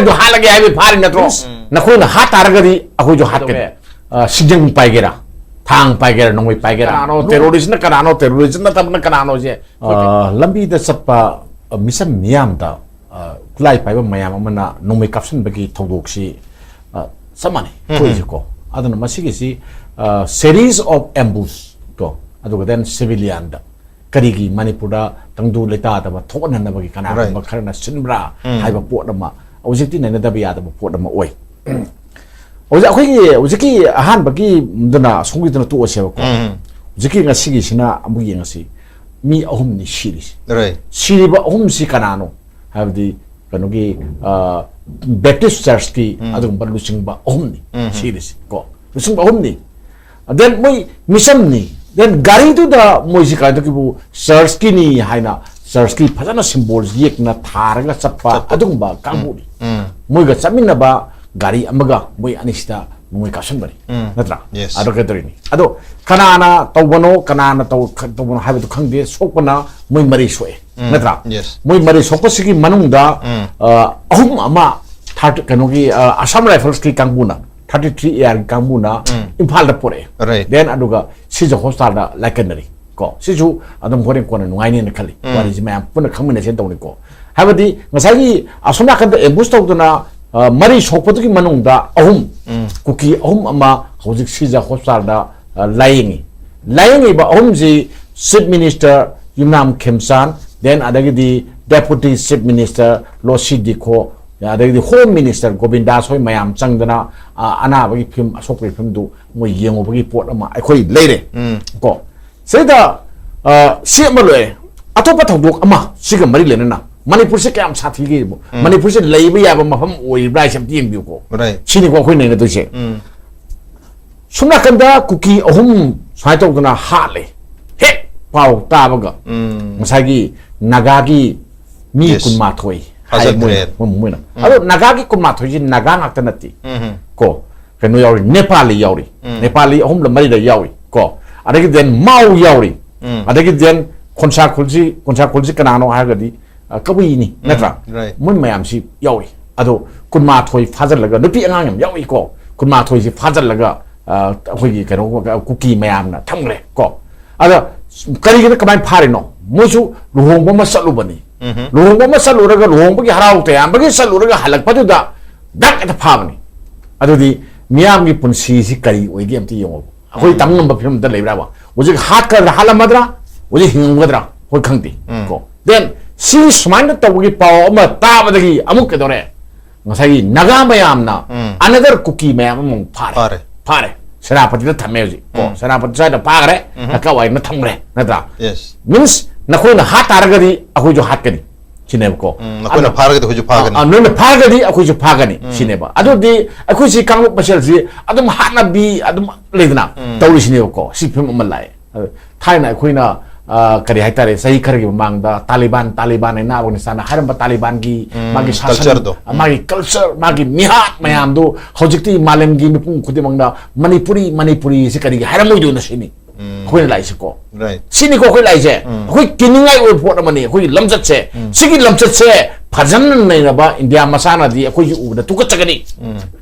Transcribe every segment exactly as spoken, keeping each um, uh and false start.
ꯑꯗꯨ ꯍꯥꯠꯂꯒꯦ ꯍꯥꯏꯕ ꯐꯥꯔꯤ ꯅꯠꯇ꯭ꯔꯣ? ꯎꯝ꯫ ꯅꯈꯣꯏꯅ ꯍꯥꯠ ꯇꯥꯔꯒꯗꯤ ꯑꯩꯈꯣꯏꯁꯨ ꯍꯥꯠꯀꯅꯤ꯫ ꯀꯩꯗꯧꯒꯦ? ꯑ, ꯁꯤꯡꯖꯪ ꯄꯥꯏꯒꯦꯔꯥ, ꯊꯥꯡ ꯄꯥꯏꯒꯦꯔꯥ, ꯅꯣꯡꯃꯩ ꯄꯥꯏꯒꯦꯔꯥ? ꯀꯅꯥꯅꯣ ꯇꯦꯔꯣꯔꯤꯁꯅ ꯀꯅꯥꯅꯣ, ꯇꯦꯔꯣꯔꯤꯁ ꯅꯠꯇꯕꯅ ꯀꯅꯥꯅꯣꯁꯦ? ꯑ, ꯂꯝꯕꯤꯗ ꯆꯠꯄ, ꯑ, ꯃꯤꯆꯝ ꯃꯤꯌꯥꯝꯗ, ꯑ, ꯈꯨꯠꯂꯥꯏ ꯄꯥꯏꯕ ꯃꯌꯥꯝ ꯑꯃꯅ ꯅꯣꯡꯃꯩ ꯀꯥꯞꯁꯤꯟꯕꯒꯤ ꯊꯧꯗꯣꯛꯁꯤ, ꯑ, ꯆꯞ ꯃꯥꯟꯅꯩ ꯎꯝ꯫ ꯊꯣꯛꯏꯁꯦꯀꯣ꯫ ꯑꯗꯨꯅ ꯃꯁꯤꯒꯤꯁꯤ, ꯑ, series of ambush ꯀꯣ, ꯑꯗꯨꯒ then civilianꯗ ꯀꯔꯤꯒꯤ ꯃꯅꯤꯄꯨꯔꯗ ꯇꯪꯗꯨ ꯂꯩꯇꯥꯗꯕ ꯊꯣꯛꯍꯟꯅꯕꯒꯤ ꯀꯅꯥꯒꯨꯝꯕ Right. ꯈꯔꯅ ꯁꯤꯟꯕ꯭ꯔꯥ ꯎꯝ꯫ ꯍꯥꯏꯕ ꯄꯣꯠ ꯑꯃ ꯍꯧꯖꯤꯛꯇꯤ ꯅꯩꯅꯗꯕ ꯌꯥꯗꯕ ꯄꯣꯠ ꯑꯃ ꯑꯣꯏ꯫ ꯍꯧꯖꯤꯛ ꯑꯩꯈꯣꯏꯒꯤ ꯍꯧꯖꯤꯛꯀꯤ ꯑꯍꯥꯟꯕꯒꯤꯗꯨꯅ ꯑꯁꯣꯝꯒꯤꯗꯨꯅ ꯇꯣꯛꯑꯁꯦꯕꯀꯣ꯫ ꯎꯝ꯫ ꯍꯧꯖꯤꯛꯀꯤ ꯉꯁꯤꯒꯤꯁꯤꯅ ꯑꯃꯨꯛ ꯌꯦꯡꯉꯁꯤ꯫ ꯃꯤ ꯑꯍꯨꯝꯅꯤ ꯁꯤꯔꯤꯁꯤ꯫ Right. ꯁꯤꯔꯤꯕ ꯑꯍꯨꯝꯁꯤ ꯀꯅꯥꯅꯣ? ꯍꯥꯏꯕꯗꯤ ꯀꯩꯅꯣꯒꯤ, ꯑ, Baptist Churchꯀꯤ ꯎꯝ꯫ ꯑꯗꯨꯒꯨꯝꯕ ꯂꯨꯆꯤꯡꯕ ꯑꯍꯨꯝꯅꯤ ꯎꯝ꯫ ꯁꯤꯔꯤꯁꯤ ꯀꯣ꯫ ꯂꯨꯆꯤꯡꯕ ꯑꯍꯨꯝꯅꯤ꯫ Then ꯃꯣꯏ ꯃꯤꯆꯝꯅꯤ꯫ Then ꯒꯥꯔꯤꯗꯨꯗ ꯃꯣꯏꯁꯤ ꯀꯃꯥꯏꯅ ꯇꯧꯈꯤꯕꯨ churchꯀꯤꯅꯤ ꯍꯥꯏꯅ churchꯀꯤ ꯐꯖꯅ symbol ꯌꯦꯛꯅ ꯊꯥꯔꯒ ꯆꯠꯄ ꯆꯠꯄ꯫ ꯑꯗꯨꯒꯨꯝꯕ ꯀꯥꯡꯕꯨꯅꯤ꯫ ꯎꯝ꯫ ꯃꯣꯏꯒ ꯆꯠꯃꯤꯟꯅꯕ ꯒꯥꯔꯤ ꯑꯃꯒ ꯃꯣꯏ ꯑꯅꯤꯁꯤꯗ ꯅꯣꯡꯃꯩ ꯀꯥꯞꯁꯤꯟꯕꯅꯤ꯫ ꯎꯝ꯫ ꯅꯠꯇ꯭ꯔꯥ? Yes. ꯑꯗꯣ ꯀꯩꯗꯧꯔꯤꯅꯤ? ꯑꯗꯣ ꯀꯅꯥꯅ ꯇꯧꯕꯅꯣ, ꯀꯅꯥꯅ ꯇꯧ-, ꯈ-, ꯇꯧꯕꯅꯣ ꯍꯥꯏꯕꯗꯨ ꯈꯪꯗꯦ꯫ ꯁꯣꯛꯄꯅ ꯃꯣꯏ ꯃꯔꯤ ꯁꯣꯛꯑꯦ꯫ ꯎꯝ꯫ ꯅꯠꯇ꯭ꯔꯥ? Yes. ꯃꯣꯏ ꯃꯔꯤ ꯁꯣꯛꯄꯁꯤꯒꯤ ꯃꯅꯨꯡꯗ, ꯎꯝ꯫ ꯑ, ꯑꯍꯨꯝ ꯑꯃ thirty, ꯀꯩꯅꯣꯒꯤ, ꯑ, Assam Riflesꯀꯤ ꯀꯥꯡꯕꯨꯅ, thirty three ARꯒꯤ ꯀꯥꯡꯕꯨꯅ ꯎꯝ꯫ ꯏꯝꯐꯥꯜꯗ ꯄꯨꯔꯛꯑꯦ꯫ Right. Then ꯑꯗꯨꯒ ꯁꯤꯖ hospitalꯗ ꯂꯥꯏꯀꯠꯅꯔꯤ꯫ ꯀꯣ, ꯁꯤꯁꯨ ꯑꯗꯨꯝ ꯍꯣꯔꯦꯟ ꯀꯣꯟꯅ ꯅꯨꯡꯉꯥꯏꯅꯦꯅ ꯈꯜꯂꯤ꯫ ꯎꯝ꯫ ꯋꯥꯔꯤꯁꯤ ꯃꯌꯥꯝ ꯄꯨꯟꯅ ꯈꯪꯃꯤꯟꯅꯁꯦꯅ ꯇꯧꯅꯤꯀꯣ꯫ ꯍꯥꯏꯕꯗꯤ ꯉꯁꯥꯏꯒꯤ ꯑꯁꯣꯝ ꯅꯥꯀꯟꯗ ambush ꯇꯧꯗꯅ, ꯑ, ꯃꯔꯤ ꯁꯣꯛꯄꯗꯨꯒꯤ ꯃꯅꯨꯡꯗ ꯑꯍꯨꯝ, ꯎꯝ꯫ ꯀꯨꯀꯤ ꯑꯍꯨꯝ ꯑꯃ ꯍꯧꯖꯤꯛ ꯁꯤꯖ hospitalꯗ, ꯑ, ꯂꯥꯌꯦꯡꯉꯤ꯫ ꯂꯥꯌꯦꯡꯉꯤꯕ ꯑꯍꯨꯝꯁꯤ Chief Minister ꯌꯨꯝꯅꯥꯝ ꯈꯦꯝꯆꯥꯟ, then ꯑꯗꯒꯤꯗꯤ Deputy Chief Minister ꯂꯣꯁꯤ ꯗꯤꯈꯣ, ꯑꯗꯒꯤꯗꯤ Home Minister ꯒꯣꯕꯤꯟꯗꯥꯁ ꯍꯣꯏ ꯃꯌꯥꯝ ꯆꯪꯗꯅ, ꯑ, ꯑꯅꯥꯕꯒꯤ ꯐꯤꯕꯝ, ꯑꯁꯣꯛꯄꯒꯤ ꯐꯤꯕꯝꯗꯨ ꯃꯣꯏ ꯌꯦꯡꯉꯨꯕꯒꯤ ꯄꯣꯠ ꯑꯃ ꯑꯩꯈꯣꯏ ꯂꯩꯔꯦ꯫ ꯎꯝ꯫ ꯀꯣ, ꯁꯤꯗ, ꯑ, ꯁꯤ ꯑꯃ ꯂꯣꯏꯔꯦ꯫ ꯑꯇꯣꯞꯄ ꯊꯧꯗꯣꯛ ꯑꯃ ꯁꯤꯒ ꯃꯔꯤ ꯂꯩꯅꯅ ꯃꯅꯤꯄꯨꯔꯁꯦ ꯀꯌꯥꯝ ꯁꯥꯊꯤꯒꯦꯕꯨ, ꯎꯝ꯫ ꯃꯅꯤꯄꯨꯔꯁꯦ ꯂꯩꯕ ꯌꯥꯕ ꯃꯐꯝ ꯑꯣꯏꯔꯤꯕ꯭ꯔꯥ ꯍꯥꯏꯁꯦ ꯑꯝꯇ ꯌꯦꯡꯕꯤꯌꯨꯀꯣ꯫ Right. ꯁꯤꯅꯤꯀꯣ ꯑꯩꯈꯣꯏ ꯅꯩꯅꯗꯣꯏꯁꯦ꯫ ꯎꯝ꯫ ꯁꯣꯝ ꯅꯥꯀꯟꯗ ꯀꯨꯀꯤ ꯑꯍꯨꯝ ꯁꯨꯃꯥꯏꯅ ꯇꯧꯗꯅ ꯍꯥꯠꯂꯦ꯫ ꯍꯦꯛ ꯄꯥꯎ ꯇꯥꯕꯒ ꯎꯝ꯫ ꯉꯁꯥꯏꯒꯤ ꯅꯥꯒꯥꯒꯤ ꯃꯤ Yes. ꯀꯨꯟꯃꯥꯊꯣꯏ ꯍꯥꯏ ꯊꯥꯖꯗ꯭ꯔꯦ꯫ ꯃꯣꯏ, ꯃꯣꯏ, ꯃꯣꯏꯅ꯫ ꯎꯝ꯫ ꯑꯗꯣ ꯅꯥꯒꯥꯒꯤ ꯀꯨꯟꯃꯥꯊꯣꯏꯁꯤ ꯅꯥꯒꯥ ꯉꯥꯛꯇ ꯅꯠꯇꯦ꯫ ꯎꯝ꯫ ꯀꯣ, ꯀꯩꯅꯣ ꯌꯥꯎꯔꯤ, ꯅꯦꯄꯥꯂꯤ ꯌꯥꯎꯔꯤ꯫ ꯎꯝ꯫ ꯅꯦꯄꯥꯂꯤ ꯑꯍꯨꯝꯂ ꯃꯔꯤꯂ ꯌꯥꯎꯔꯤ꯫ ꯀꯣ, ꯑꯗꯒꯤ then ꯃꯥꯎ ꯌꯥꯎꯔꯤ꯫ ꯎꯝ꯫ ꯑꯗꯒꯤ then ꯈꯣꯟꯁꯥ ꯈꯨꯜꯁꯤ, ꯈꯣꯟꯁꯥ ꯈꯨꯜꯁꯤ ꯀꯅꯥꯅꯣ ꯍꯥꯏꯔꯒꯗꯤ, ꯑ, ꯀꯕꯨꯏꯅꯤ, ꯎꯝ, ꯅꯠꯇ꯭ꯔꯥ? Right. ꯃꯣꯏ ꯃꯌꯥꯝꯁꯤ ꯌꯥꯎꯔꯤ꯫ ꯑꯗꯣ ꯀꯨꯟꯃꯥꯊꯣꯏ ꯐꯥꯖꯤꯜꯂꯒ, ꯅꯨꯄꯤ ꯑꯉꯥꯡ ꯌꯥꯝ ꯌꯥꯎꯏꯀꯣ, ꯀꯨꯟꯃꯥꯊꯣꯏꯁꯤ ꯐꯥꯖꯤꯜꯂꯒ, ꯑ, ꯑꯩꯈꯣꯏꯒꯤ ꯀꯩꯅꯣ, ꯀꯨꯀꯤ ꯃꯌꯥꯝꯅ ꯊꯝꯈ꯭ꯔꯦ ꯀꯣ꯫ ꯑꯗ ꯀꯔꯤꯒꯤꯅꯣ, ꯀꯃꯥꯏꯅ ꯐꯥꯔꯤꯅꯣ? ꯃꯣꯏꯁꯨ ꯂꯨꯍꯣꯡꯕ ꯑꯃ ꯆꯠꯂꯨꯕꯅꯤ꯫ ꯎꯝꯍꯨꯝ꯫ ꯂꯨꯍꯣꯡꯕ ꯑꯃ ꯆꯠꯂꯨꯔꯒ, ꯂꯨꯍꯣꯡꯕꯒꯤ ꯍꯔꯥꯎ ꯇꯌꯥꯝꯕꯒꯤ ꯆꯠꯂꯨꯔꯒ ꯍꯜꯂꯛꯄꯗꯨꯗ ꯗꯛ ꯍꯦꯛꯇ ꯐꯥꯕꯅꯤ꯫ ꯑꯗꯨꯗꯤ ꯃꯤꯌꯥꯝꯒꯤ ꯄꯨꯟꯁꯤꯁꯤ ꯀꯔꯤ ꯑꯣꯏꯒꯦ ꯑꯝꯇ ꯌꯦꯡꯉꯣ꯫ ꯑꯩꯈꯣꯏ ꯎꯝ꯫ ꯇꯝ ꯉꯝꯕ ꯐꯤꯕꯝꯗ ꯂꯩꯕ꯭ꯔꯥꯕ? ꯍꯧꯖꯤꯛ ꯍꯥꯠꯀꯗ꯭ꯔꯥ, ꯍꯥꯠꯂꯝꯃꯗ꯭ꯔꯥ? ꯍꯧꯖꯤꯛ ꯍꯤꯡꯉꯝꯒꯗ꯭ꯔꯥ? ꯑꯩꯈꯣꯏ ꯈꯪꯗꯦ꯫ ꯎꯝ꯫ ꯀꯣ꯫ Then ꯁꯤ ꯁꯨꯃꯥꯏꯅ ꯇꯧꯕꯒꯤ ꯄꯥꯎ ꯑꯃ ꯇꯥꯕꯗꯒꯤ ꯑꯃꯨꯛ ꯀꯩꯗꯧꯔꯦ? ꯉꯁꯥꯏꯒꯤ ꯅꯥꯒꯥ ꯃꯌꯥꯝꯅ ꯎꯝ꯫ Another ꯀꯨꯀꯤ ꯃꯌꯥꯝ ꯑꯃꯃꯨꯛ ꯐꯥꯔꯦ꯫ ꯐꯥꯔꯦ꯫ ꯐꯥꯔꯦ꯫ ꯁꯦꯅꯥꯄꯇꯤꯗ ꯊꯝꯃꯦ ꯍꯧꯖꯤꯛ꯫ ꯀꯣ꯫ ꯎꯝ꯫ ꯁꯦꯅꯥꯄꯇꯤ ꯁ꯭ꯋꯥꯏꯗ ꯐꯥꯈ꯭ꯔꯦ꯫ ꯎꯝ꯫ ꯅꯥꯀꯥꯋꯥꯏꯅ ꯊꯝꯈ꯭ꯔꯦ꯫ ꯅꯠꯇ꯭ꯔꯥ? Yes꯫ Means ꯅꯈꯣꯏꯅ ꯍꯥꯠ ꯇꯥꯔꯒꯗꯤ ꯑꯩꯈꯣꯏꯁꯨ ꯍꯥꯠꯀꯅꯤ꯫ ꯁꯤꯅꯦꯕꯀꯣ꯫ ꯎꯝ, ꯅꯈꯣꯏꯅ ꯑꯗꯣ ꯐꯥꯔꯒꯗꯤ ꯑꯩꯈꯣꯏꯁꯨ ꯐꯥꯒꯅꯤ꯫ ꯑ, ꯅꯣꯏꯅ ꯐꯥꯔꯒꯗꯤ ꯑꯩꯈꯣꯏꯁꯨ ꯐꯥꯒꯅꯤ꯫ ꯎꯝ꯫ ꯁꯤꯅꯦꯕ꯫ ꯑꯗꯨꯗꯤ ꯑꯩꯈꯣꯏꯁꯤ ꯀꯥꯡꯂꯨꯞ ꯃꯁꯦꯜꯁꯤ ꯑꯗꯨꯝ ꯍꯥꯠꯅꯕꯤ ꯑꯗꯨꯝ ꯂꯩꯗꯅ ꯎꯝ꯫ ꯇꯧꯔꯤꯁꯤꯅꯦꯕꯀꯣ꯫ ꯁꯤ ꯐꯤꯕꯝ ꯑꯃ ꯂꯥꯛꯑꯦ꯫ ꯑꯗꯣ ꯊꯥꯏꯅ ꯑꯩꯈꯣꯏꯅ, ꯑ, ꯀꯔꯤ ꯍꯥꯏꯇꯥꯔꯦ, ꯆꯍꯤ ꯈꯔꯒꯤ ꯃꯃꯥꯡꯗ ꯇꯥꯂꯤꯕꯥꯟ, ꯇꯥꯂꯤꯕꯥꯟ ꯍꯥꯏꯅ ꯑꯐꯒꯥꯅꯤꯁꯇꯥꯟꯅ ꯍꯥꯏꯔꯝꯕ ꯇꯥꯂꯤꯕꯥꯟꯒꯤ ꯎꯝ, ꯃꯥꯒꯤ ꯁꯥꯁꯟ, cultureꯗꯣ꯫ ꯑ, ꯃꯥꯒꯤ culture, ꯃꯥꯒꯤ ꯃꯤꯍꯥꯠ ꯃꯌꯥꯝꯗꯣ ꯍꯧꯖꯤꯛꯇꯤ ꯃꯥꯂꯦꯝꯒꯤ ꯃꯤꯄꯨꯝ ꯈꯨꯗꯤꯡꯃꯛꯅ ꯃꯅꯤꯄꯨꯔꯤ, ꯃꯅꯤꯄꯨꯔꯤꯁꯦ ꯀꯔꯤꯒꯤ ꯍꯥꯏꯔꯝꯃꯣꯏꯗꯣꯏꯅꯣ ꯁꯤꯅꯤ꯫ ꯎꯝ꯫ ꯑꯩꯈꯣꯏꯅ ꯂꯥꯛꯏꯁꯦꯀꯣ꯫ Right꯫ ꯁꯤꯅꯤꯀꯣ ꯑꯩꯈꯣꯏ ꯂꯥꯛꯏꯁꯦ꯫ ꯎꯝ꯫ ꯑꯩꯈꯣꯏ ꯀꯤꯅꯤꯡꯉꯥꯏ ꯑꯣꯏꯕ ꯄꯣꯠ ꯑꯃꯅꯤ ꯑꯩꯈꯣꯏꯒꯤ ꯂꯝꯆꯠꯁꯦ꯫ ꯎꯝ꯫ ꯁꯤꯒꯤ ꯂꯝꯆꯠꯁꯦ ꯐꯖꯅ ꯅꯩꯅꯕ ꯏꯟꯗꯤꯌꯥ ꯃꯆꯥꯅꯗꯤ ꯑꯩꯈꯣꯏꯁꯨ ꯎꯕꯗ ꯇꯨꯀꯠꯆꯒꯅꯤ꯫ ꯎꯝ꯫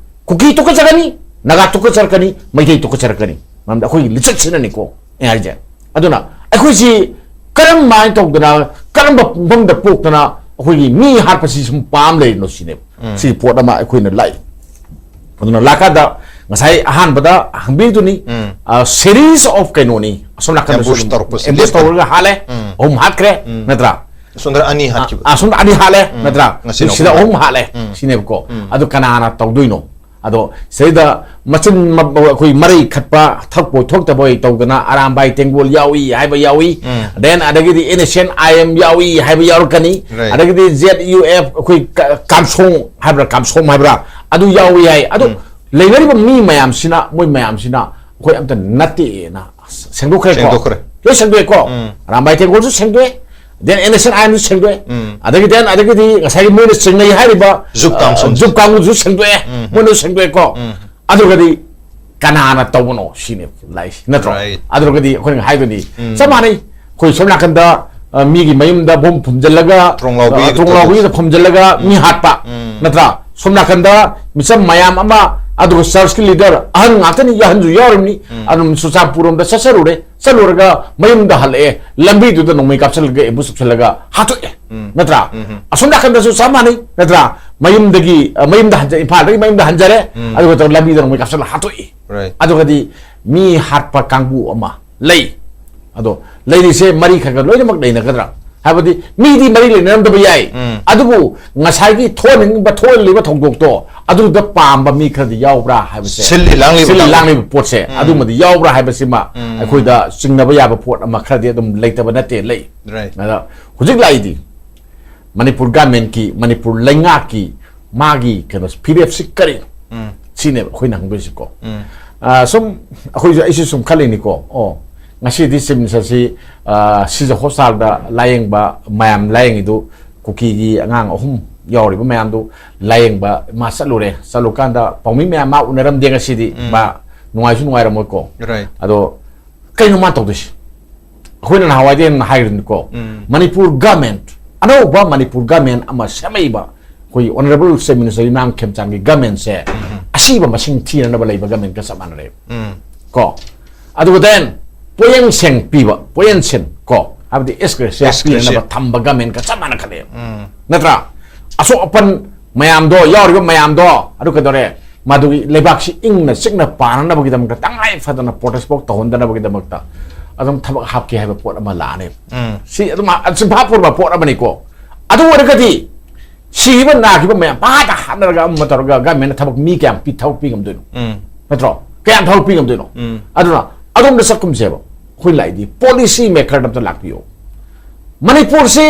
ꯀꯨꯀꯤ ꯇꯨꯀꯠꯆꯒꯅꯤ, ꯅꯥꯒꯥ ꯇꯨꯀꯠꯆꯔꯛꯀꯅꯤ, ꯃꯩꯇꯩ ꯇꯨꯀꯠꯆꯔꯛꯀꯅꯤ꯫ ꯃꯔꯝꯗꯤ ꯑꯩꯈꯣꯏꯒꯤ ꯂꯤꯆꯠꯁꯤꯅꯅꯤꯀꯣ ꯑꯩ ꯍꯥꯏꯁꯦ꯫ ꯑꯗꯨꯅ ꯑꯩꯈꯣꯏꯁꯤ ꯀꯔꯝꯍꯥꯏꯅ ꯇꯧꯗꯅ, ꯀꯔꯝꯕ ꯃꯐꯝꯗ ꯄꯣꯛꯇꯅ ꯑꯩꯈꯣꯏꯒꯤ ꯃꯤ ꯍꯥꯠꯄꯁꯤ ꯁꯨꯝ ꯄꯥꯝ ꯂꯩꯔꯤꯅꯣ ꯁꯤꯅꯦꯕ꯫ ꯎꯝ꯫ ꯁꯤꯒꯤ ꯄꯣꯠ ꯑꯃ ꯑꯩꯈꯣꯏꯅ ꯂꯥꯛꯏ꯫ ꯑꯗꯨꯅ ꯂꯥꯛꯀꯥꯟꯗ ꯉꯁꯥꯏ ꯑꯍꯥꯟꯕꯗ ꯍꯪꯕꯤꯗꯨꯅꯤ, ꯎꯝ꯫ ꯑ, series of ꯀꯩꯅꯣꯅꯤ꯫ ꯑꯁꯣꯝ ꯅꯥꯀꯟꯗꯁꯨ ambush ꯑꯗꯨꯝ ꯇꯧꯔꯛꯄꯁꯤ ambush ꯂꯦꯞꯇꯅ꯫ ꯇꯧꯔꯒ ꯍꯥꯠꯂꯦ꯫ ꯎꯝ꯫ ꯑꯍꯨꯝ ꯍꯥꯠꯈ꯭ꯔꯦ, ꯎꯝ꯫ ꯅꯠꯇ꯭ꯔꯥ? ꯑꯁꯣꯝꯗ ꯑꯅꯤ ꯍꯥꯠꯈꯤꯕ꯫ ꯑ, ꯑꯁꯣꯝꯗ ꯑꯅꯤ ꯍꯥꯠꯂꯦ, ꯎꯝ꯫ ꯅꯠꯇ꯭ꯔꯥ? ꯉꯁꯤꯅ ꯁꯤꯗ ꯑꯍꯨꯝ꯫ ꯑꯍꯨꯝ ꯍꯥꯠꯂꯦ, ꯎꯝ꯫ ꯁꯤꯅꯦꯕꯀꯣ꯫ ꯎꯝ꯫ ꯑꯗꯨ ꯀꯅꯥꯅ ꯇꯧꯗꯣꯏꯅꯣ? ꯑꯗꯣ ꯁꯤꯗꯩꯗ ꯃꯆꯤꯟ ꯃ-, ꯑꯩꯈꯣꯏ ꯃꯔꯩ ꯈꯠꯄ, ꯊꯛꯄꯣꯏ ꯊꯣꯛꯇꯕꯣꯏ ꯇꯧꯗꯅ ꯑꯔꯥꯝꯕꯥꯏ ꯇꯦꯡꯒꯣꯜ ꯌꯥꯎꯏ ꯍꯥꯏꯕ ꯌꯥꯎꯏ꯫ ꯎꯝ꯫ Then ꯑꯗꯒꯤꯗꯤ N S C N I M ꯌꯥꯎꯏ ꯍꯥꯏꯕ ꯌꯥꯎꯔꯛꯀꯅꯤ꯫ Right꯫ ꯑꯗꯒꯤꯗꯤ Z U F ꯑꯩꯈꯣꯏ ꯀ-, ꯀꯥꯝꯁꯣꯡ ꯍꯥꯏꯕ꯭ꯔꯥ, ꯀꯥꯝꯁꯣꯡ ꯍꯥꯏꯕ꯭ꯔꯥ, ꯑꯗꯨ ꯌꯥꯎꯏ ꯍꯥꯏ꯫ ꯑꯗꯨ ꯎꯝ꯫ ꯂꯩꯅꯔꯤꯕ ꯃꯤ ꯃꯌꯥꯝꯁꯤꯅ, ꯃꯣꯏ ꯃꯌꯥꯝꯁꯤꯅ ꯑꯩꯈꯣꯏ ꯑꯝꯇ ꯅꯠꯇꯦꯅ ꯁꯦꯡꯗꯣꯛꯈ꯭ꯔꯦꯀꯣ꯫ ꯁꯦꯡꯗꯣꯛꯈ꯭ꯔꯦ꯫ ꯂꯣꯏ ꯁꯦꯡꯗꯣꯛꯑꯦꯀꯣ꯫ ꯎꯝ꯫ Arambai ꯇꯦꯡꯒꯣꯜꯁꯨ ꯁꯦꯡꯗꯣꯛꯑꯦ꯫ Then N S C N I M ꯁꯨ ꯁꯦꯡꯗꯣꯛꯑꯦ꯫ ꯎꯝ꯫ ꯑꯗꯒꯤ then, ꯑꯗꯒꯤꯗꯤ ꯉꯁꯥꯏꯒꯤ ꯃꯣꯏꯅ ꯆꯤꯡꯅꯩ ꯍꯥꯏꯔꯤꯕ, ꯖꯨꯞ ꯀꯥꯡꯁꯣꯡ꯫ ꯑ, ꯖꯨꯞ ꯀꯥꯡꯕꯨꯁꯨ ꯁꯦꯡꯗꯣꯛꯑꯦ꯫ ꯎꯝ꯫ ꯃꯣꯏꯅꯁꯨ ꯁꯦꯡꯗꯣꯛꯑꯦꯀꯣ꯫ ꯎꯝ꯫ ꯑꯗꯨꯒꯗꯤ ꯀꯅꯥꯅ ꯇꯧꯕꯅꯣ ꯁꯤꯅꯦ ꯂꯥꯛꯏꯁꯤ, ꯅꯠꯇ꯭ꯔꯣ? Right꯫ ꯑꯗꯨꯒꯗꯤ ꯑꯩꯈꯣꯏꯅ ꯍꯥꯏꯗꯨꯅꯤ, ꯎꯝ꯫ ꯆꯞ ꯃꯥꯟꯅꯩ꯫ ꯑꯩꯈꯣꯏ ꯁꯣꯝ ꯅꯥꯀꯟꯗ ꯑ, ꯃꯤꯒꯤ ꯃꯌꯨꯝꯗ ꯕꯣꯝ ꯐꯨꯝꯖꯤꯜꯂꯒ, ꯊꯣꯡ ꯂꯥꯎꯕꯤꯗ ꯑ, ꯊꯣꯡ ꯂꯥꯎꯕꯤꯗ ꯐꯨꯝꯖꯤꯜꯂꯒ ꯃꯤ ꯍꯥꯠꯄ, ꯎꯝ꯫ ꯅꯠꯇ꯭ꯔꯥ? ꯁꯣꯝ ꯅꯥꯀꯟꯗ ꯃꯤꯆꯝ ꯃꯌꯥꯝ ꯑꯃ, ꯑꯗꯨꯒ ꯆꯔꯆꯀꯤ ꯂꯤꯗꯔ ꯑꯍꯟ ꯉꯥꯛꯇꯅꯤ, ꯑꯍꯟꯁꯨ ꯌꯥꯎꯔꯤꯕꯅꯤ꯫ ꯎꯝ꯫ ꯑꯗꯨꯝ ꯆꯨꯔꯆꯥꯟꯄꯨꯔ ꯔꯣꯝꯗ ꯆꯠꯆꯔꯨꯔꯦ, ꯆꯠꯂꯨꯔꯒ ꯃꯌꯨꯝꯗ ꯍꯜꯂꯛꯑꯦ, ꯂꯝꯕꯤꯗꯨꯗ ꯅꯣꯡꯃꯩ ꯀꯥꯞꯁꯤꯜꯂꯒ ꯑꯦꯝꯕꯨꯁ ꯇꯧꯁꯤꯜꯂꯒ ꯍꯥꯠꯇꯣꯛꯑꯦ, ꯎꯝ꯫ ꯅꯠꯇ꯭ꯔꯥ? ꯎꯝ꯫ ꯑꯁꯣꯝ ꯅꯥꯀꯟꯗꯁꯨ ꯆꯞ ꯃꯥꯟꯅꯩ, ꯅꯠꯇ꯭ꯔꯥ? ꯃꯌꯨꯝꯗꯒꯤ, ꯑ, ꯃꯌꯨꯝꯗ ꯍꯟꯖ-, ꯏꯝꯐꯥꯜꯗꯒꯤ ꯃꯌꯨꯝꯗ ꯍꯟꯖꯔꯦ, ꯎꯝ꯫ ꯑꯗꯨꯒ ꯇꯧꯔꯒ ꯂꯝꯕꯤꯗ ꯅꯣꯡꯃꯩ ꯀꯥꯞꯁꯤꯜꯂꯒ ꯍꯥꯠꯇꯣꯛꯏ꯫ Right. ꯑꯗꯨꯒꯗꯤ ꯃꯤ ꯍꯥꯠꯄ ꯀꯥꯡꯕꯨ ꯑꯃ ꯂꯩ꯫ ꯑꯗꯣ ꯂꯩꯔꯤꯁꯦ ꯃꯔꯤ ꯈꯔ ꯈꯔ ꯂꯣꯏꯅꯃꯛ ꯂꯩꯅꯒꯗ꯭ꯔꯥ? ꯍꯥꯏꯕꯗꯤ ꯃꯤꯗꯤ ꯃꯔꯤ ꯂꯩꯅꯔꯝꯗꯕ ꯌꯥꯏ, ꯎꯝ꯫ ꯑꯗꯨꯕꯨ ꯉꯁꯥꯏꯒꯤ ꯊꯣꯛꯍꯟꯅꯤꯡꯕ, ꯊꯣꯛꯍꯜꯂꯤꯕ ꯊꯧꯗꯣꯛꯇꯣ ꯑꯗꯨꯗ ꯄꯥꯝꯕ ꯃꯤ ꯈꯔꯗꯤ ꯌꯥꯎꯕ꯭ꯔꯥ ꯍꯥꯏꯕꯁꯦ, ꯁꯤꯜꯂꯤ ꯂꯥꯡꯂꯤꯕ ꯁꯤꯜꯂꯤ ꯀꯥꯡꯕꯨ꯫ ꯂꯥꯡꯂꯤꯕ ꯄꯣꯠꯁꯦ, ꯎꯝ꯫ ꯑꯗꯨꯃꯗꯤ ꯌꯥꯎꯕ꯭ꯔꯥ ꯍꯥꯏꯕꯁꯤꯃ ꯎꯝ꯫ ꯑꯩꯈꯣꯏꯗ ꯆꯤꯡꯅꯕ ꯌꯥꯕ ꯄꯣꯠ ꯑꯃ ꯈꯔꯗꯤ ꯑꯗꯨꯝ ꯂꯩꯇꯕ ꯅꯠꯇꯦ, ꯂꯩ꯫ Right. ꯑꯗ ꯍꯧꯖꯤꯛ ꯂꯥꯛꯏꯗꯤ ꯃꯅꯤꯄꯨꯔ ꯒꯃꯦꯟꯀꯤ, ꯃꯅꯤꯄꯨꯔ ꯂꯩꯉꯥꯛꯀꯤ ꯃꯥꯒꯤ ꯀꯩꯅꯣ ꯐꯤꯔꯦꯞꯁꯤ ꯀꯔꯤ? ꯎꯝ꯫ ꯁꯤꯅꯦꯕ ꯑꯩꯈꯣꯏꯅ ꯍꯪꯗꯣꯏꯁꯤꯀꯣ꯫ ꯎꯝ꯫ ꯑ, ꯁꯨꯝ ꯑꯩꯈꯣꯏꯁꯨ, ꯑꯩꯁꯨ ꯁꯨꯝ ꯈꯜꯂꯤꯅꯤꯀꯣ꯫ ꯑꯣ, ꯉꯁꯤꯗꯤ ꯆꯤꯞ ꯃꯤꯅꯤꯁꯇꯔꯁꯤ, ꯑ, ꯁꯤꯖ ꯍꯣꯁꯄꯤꯇꯥꯜꯗ ꯂꯥꯌꯦꯡꯕ ꯃꯌꯥꯝ ꯂꯥꯌꯦꯡꯉꯤꯗꯨ, ꯀꯨꯀꯤꯒꯤ ꯑꯉꯥꯡ ꯑꯍꯨꯝ ꯌꯥꯎꯔꯤꯕ ꯃꯌꯥꯝꯗꯨ ꯂꯥꯌꯦꯡꯕ ꯃꯥ ꯆꯠꯂꯨꯔꯦ꯫ ꯆꯠꯂꯨꯀꯥꯟꯗ ꯄꯥꯎꯃꯤ ꯃꯌꯥꯝ ꯃꯥ ꯎꯅꯔꯝꯗꯦ ꯉꯁꯤꯗꯤ꯫ ꯎꯝ꯫ ꯃꯥ ꯅꯨꯡꯉꯥꯏꯁꯨ ꯅꯨꯡꯉꯥꯏꯔꯝꯃꯣꯏꯀꯣ꯫ Right. ꯑꯗꯣ ꯀꯩꯅꯣ ꯃꯥ ꯇꯧꯗꯣꯏꯁꯤ? ꯑꯩꯈꯣꯏꯅ ꯅꯍꯥꯟꯋꯥꯏꯗꯩ ꯍꯦꯟꯅ ꯍꯥꯏꯈ꯭ꯔꯤꯅꯤꯀꯣ꯫ ꯎꯝ꯫ ꯃꯅꯤꯄꯨꯔ ꯒꯃꯦꯟ, ꯑꯅꯧꯕ ꯃꯅꯤꯄꯨꯔ ꯒꯃꯦꯟ ꯑꯃ ꯁꯦꯝꯃꯛꯏꯕ ꯑꯩꯈꯣꯏ ꯑꯣꯅꯔꯦꯕꯜ ꯆꯤꯞ ꯃꯤꯅꯤꯁꯇꯔ ꯏꯃꯥ ꯈꯦꯝꯆꯥꯟꯒꯤ ꯒꯃꯦꯟꯁꯦ ꯎꯝ꯫ ꯑꯁꯤꯕ ꯃꯁꯤꯡ ꯊꯤꯅꯅꯕ ꯂꯩꯕ ꯒꯃꯦꯟꯒ ꯆꯞ ꯃꯥꯟꯅꯔꯦ꯫ ꯎꯝ꯫ ꯀꯣ꯫ ꯑꯗꯨꯒ then ꯄꯣꯌꯦꯡꯁꯦꯡ ꯄꯤꯕ, ꯄꯣꯌꯦꯡꯁꯦꯟ ꯀꯣ, ꯍꯥꯏꯕꯗꯤ ex gratia ex gratia ꯄꯤꯅꯅꯕ ꯊꯝꯕ ꯒꯃꯦꯟꯒ ꯆꯞ ꯃꯥꯟꯅꯈꯠꯂꯦ꯫ ꯎꯝ꯫ ꯅꯠꯇ꯭ꯔꯥ? ꯑꯁꯣꯛ ꯑꯄꯟ ꯃꯌꯥꯝꯗꯣ, ꯌꯥꯎꯔꯤꯕ ꯃꯌꯥꯝꯗꯣ, ꯑꯗꯨ ꯀꯩꯗꯧꯔꯦ? ꯃꯗꯨꯒꯤ ꯂꯩꯕꯥꯛꯁꯤ ꯏꯪꯅ ꯆꯤꯛꯅ ꯄꯥꯟꯅꯅꯕꯒꯤꯗꯃꯛꯇ, ꯇꯉꯥꯏ ꯐꯗꯅ ꯄ꯭ꯔꯣꯇꯦꯁ ꯐꯥꯎ ꯇꯧꯍꯟꯗꯅꯕꯒꯤꯗꯃꯛꯇ ꯑꯗꯨꯝ ꯊꯕꯛ ꯍꯥꯞꯀꯦ ꯍꯥꯏꯕ ꯄꯣꯠ ꯑꯃ ꯂꯥꯛꯑꯅꯤ꯫ ꯎꯝ꯫ ꯁꯤ ꯑꯗꯨꯝ ꯍꯥ-, ꯆꯤꯟꯐꯥ ꯄꯨꯔꯕ ꯄꯣꯠ ꯑꯃꯅꯤꯀꯣ꯫ ꯑꯗꯨ ꯑꯣꯏꯔꯒꯗꯤ ꯁꯤꯕ ꯅꯥꯈꯤꯕ ꯃꯌꯥꯝ ꯄꯥꯗ ꯍꯥꯠꯅꯔꯒ ꯑꯃ ꯇꯧꯔꯒ ꯒꯃꯦꯟꯅ ꯊꯕꯛ ꯃꯤ ꯀꯌꯥꯝ ꯄꯤ-, ꯊꯕꯛ ꯄꯤ ꯉꯝꯗꯣꯏꯅꯣ? ꯎꯝ꯫ ꯅꯠꯇ꯭ꯔꯣ? ꯀꯌꯥꯝ ꯊꯕꯛ ꯄꯤ ꯉꯝꯗꯣꯏꯅꯣ? ꯎꯝ꯫ ꯑꯗꯨꯅ ꯑꯗꯣꯝꯗ ꯆꯠꯀꯨꯝꯁꯦꯕ꯫ ꯑꯩꯈꯣꯏ ꯂꯥꯛꯏꯗꯤ ꯄꯣꯂꯤꯁꯤ ꯃꯦꯀꯔꯗ ꯑꯝꯇ ꯂꯥꯛꯄꯤꯌꯣ꯫ ꯃꯅꯤꯄꯨꯔꯁꯤ,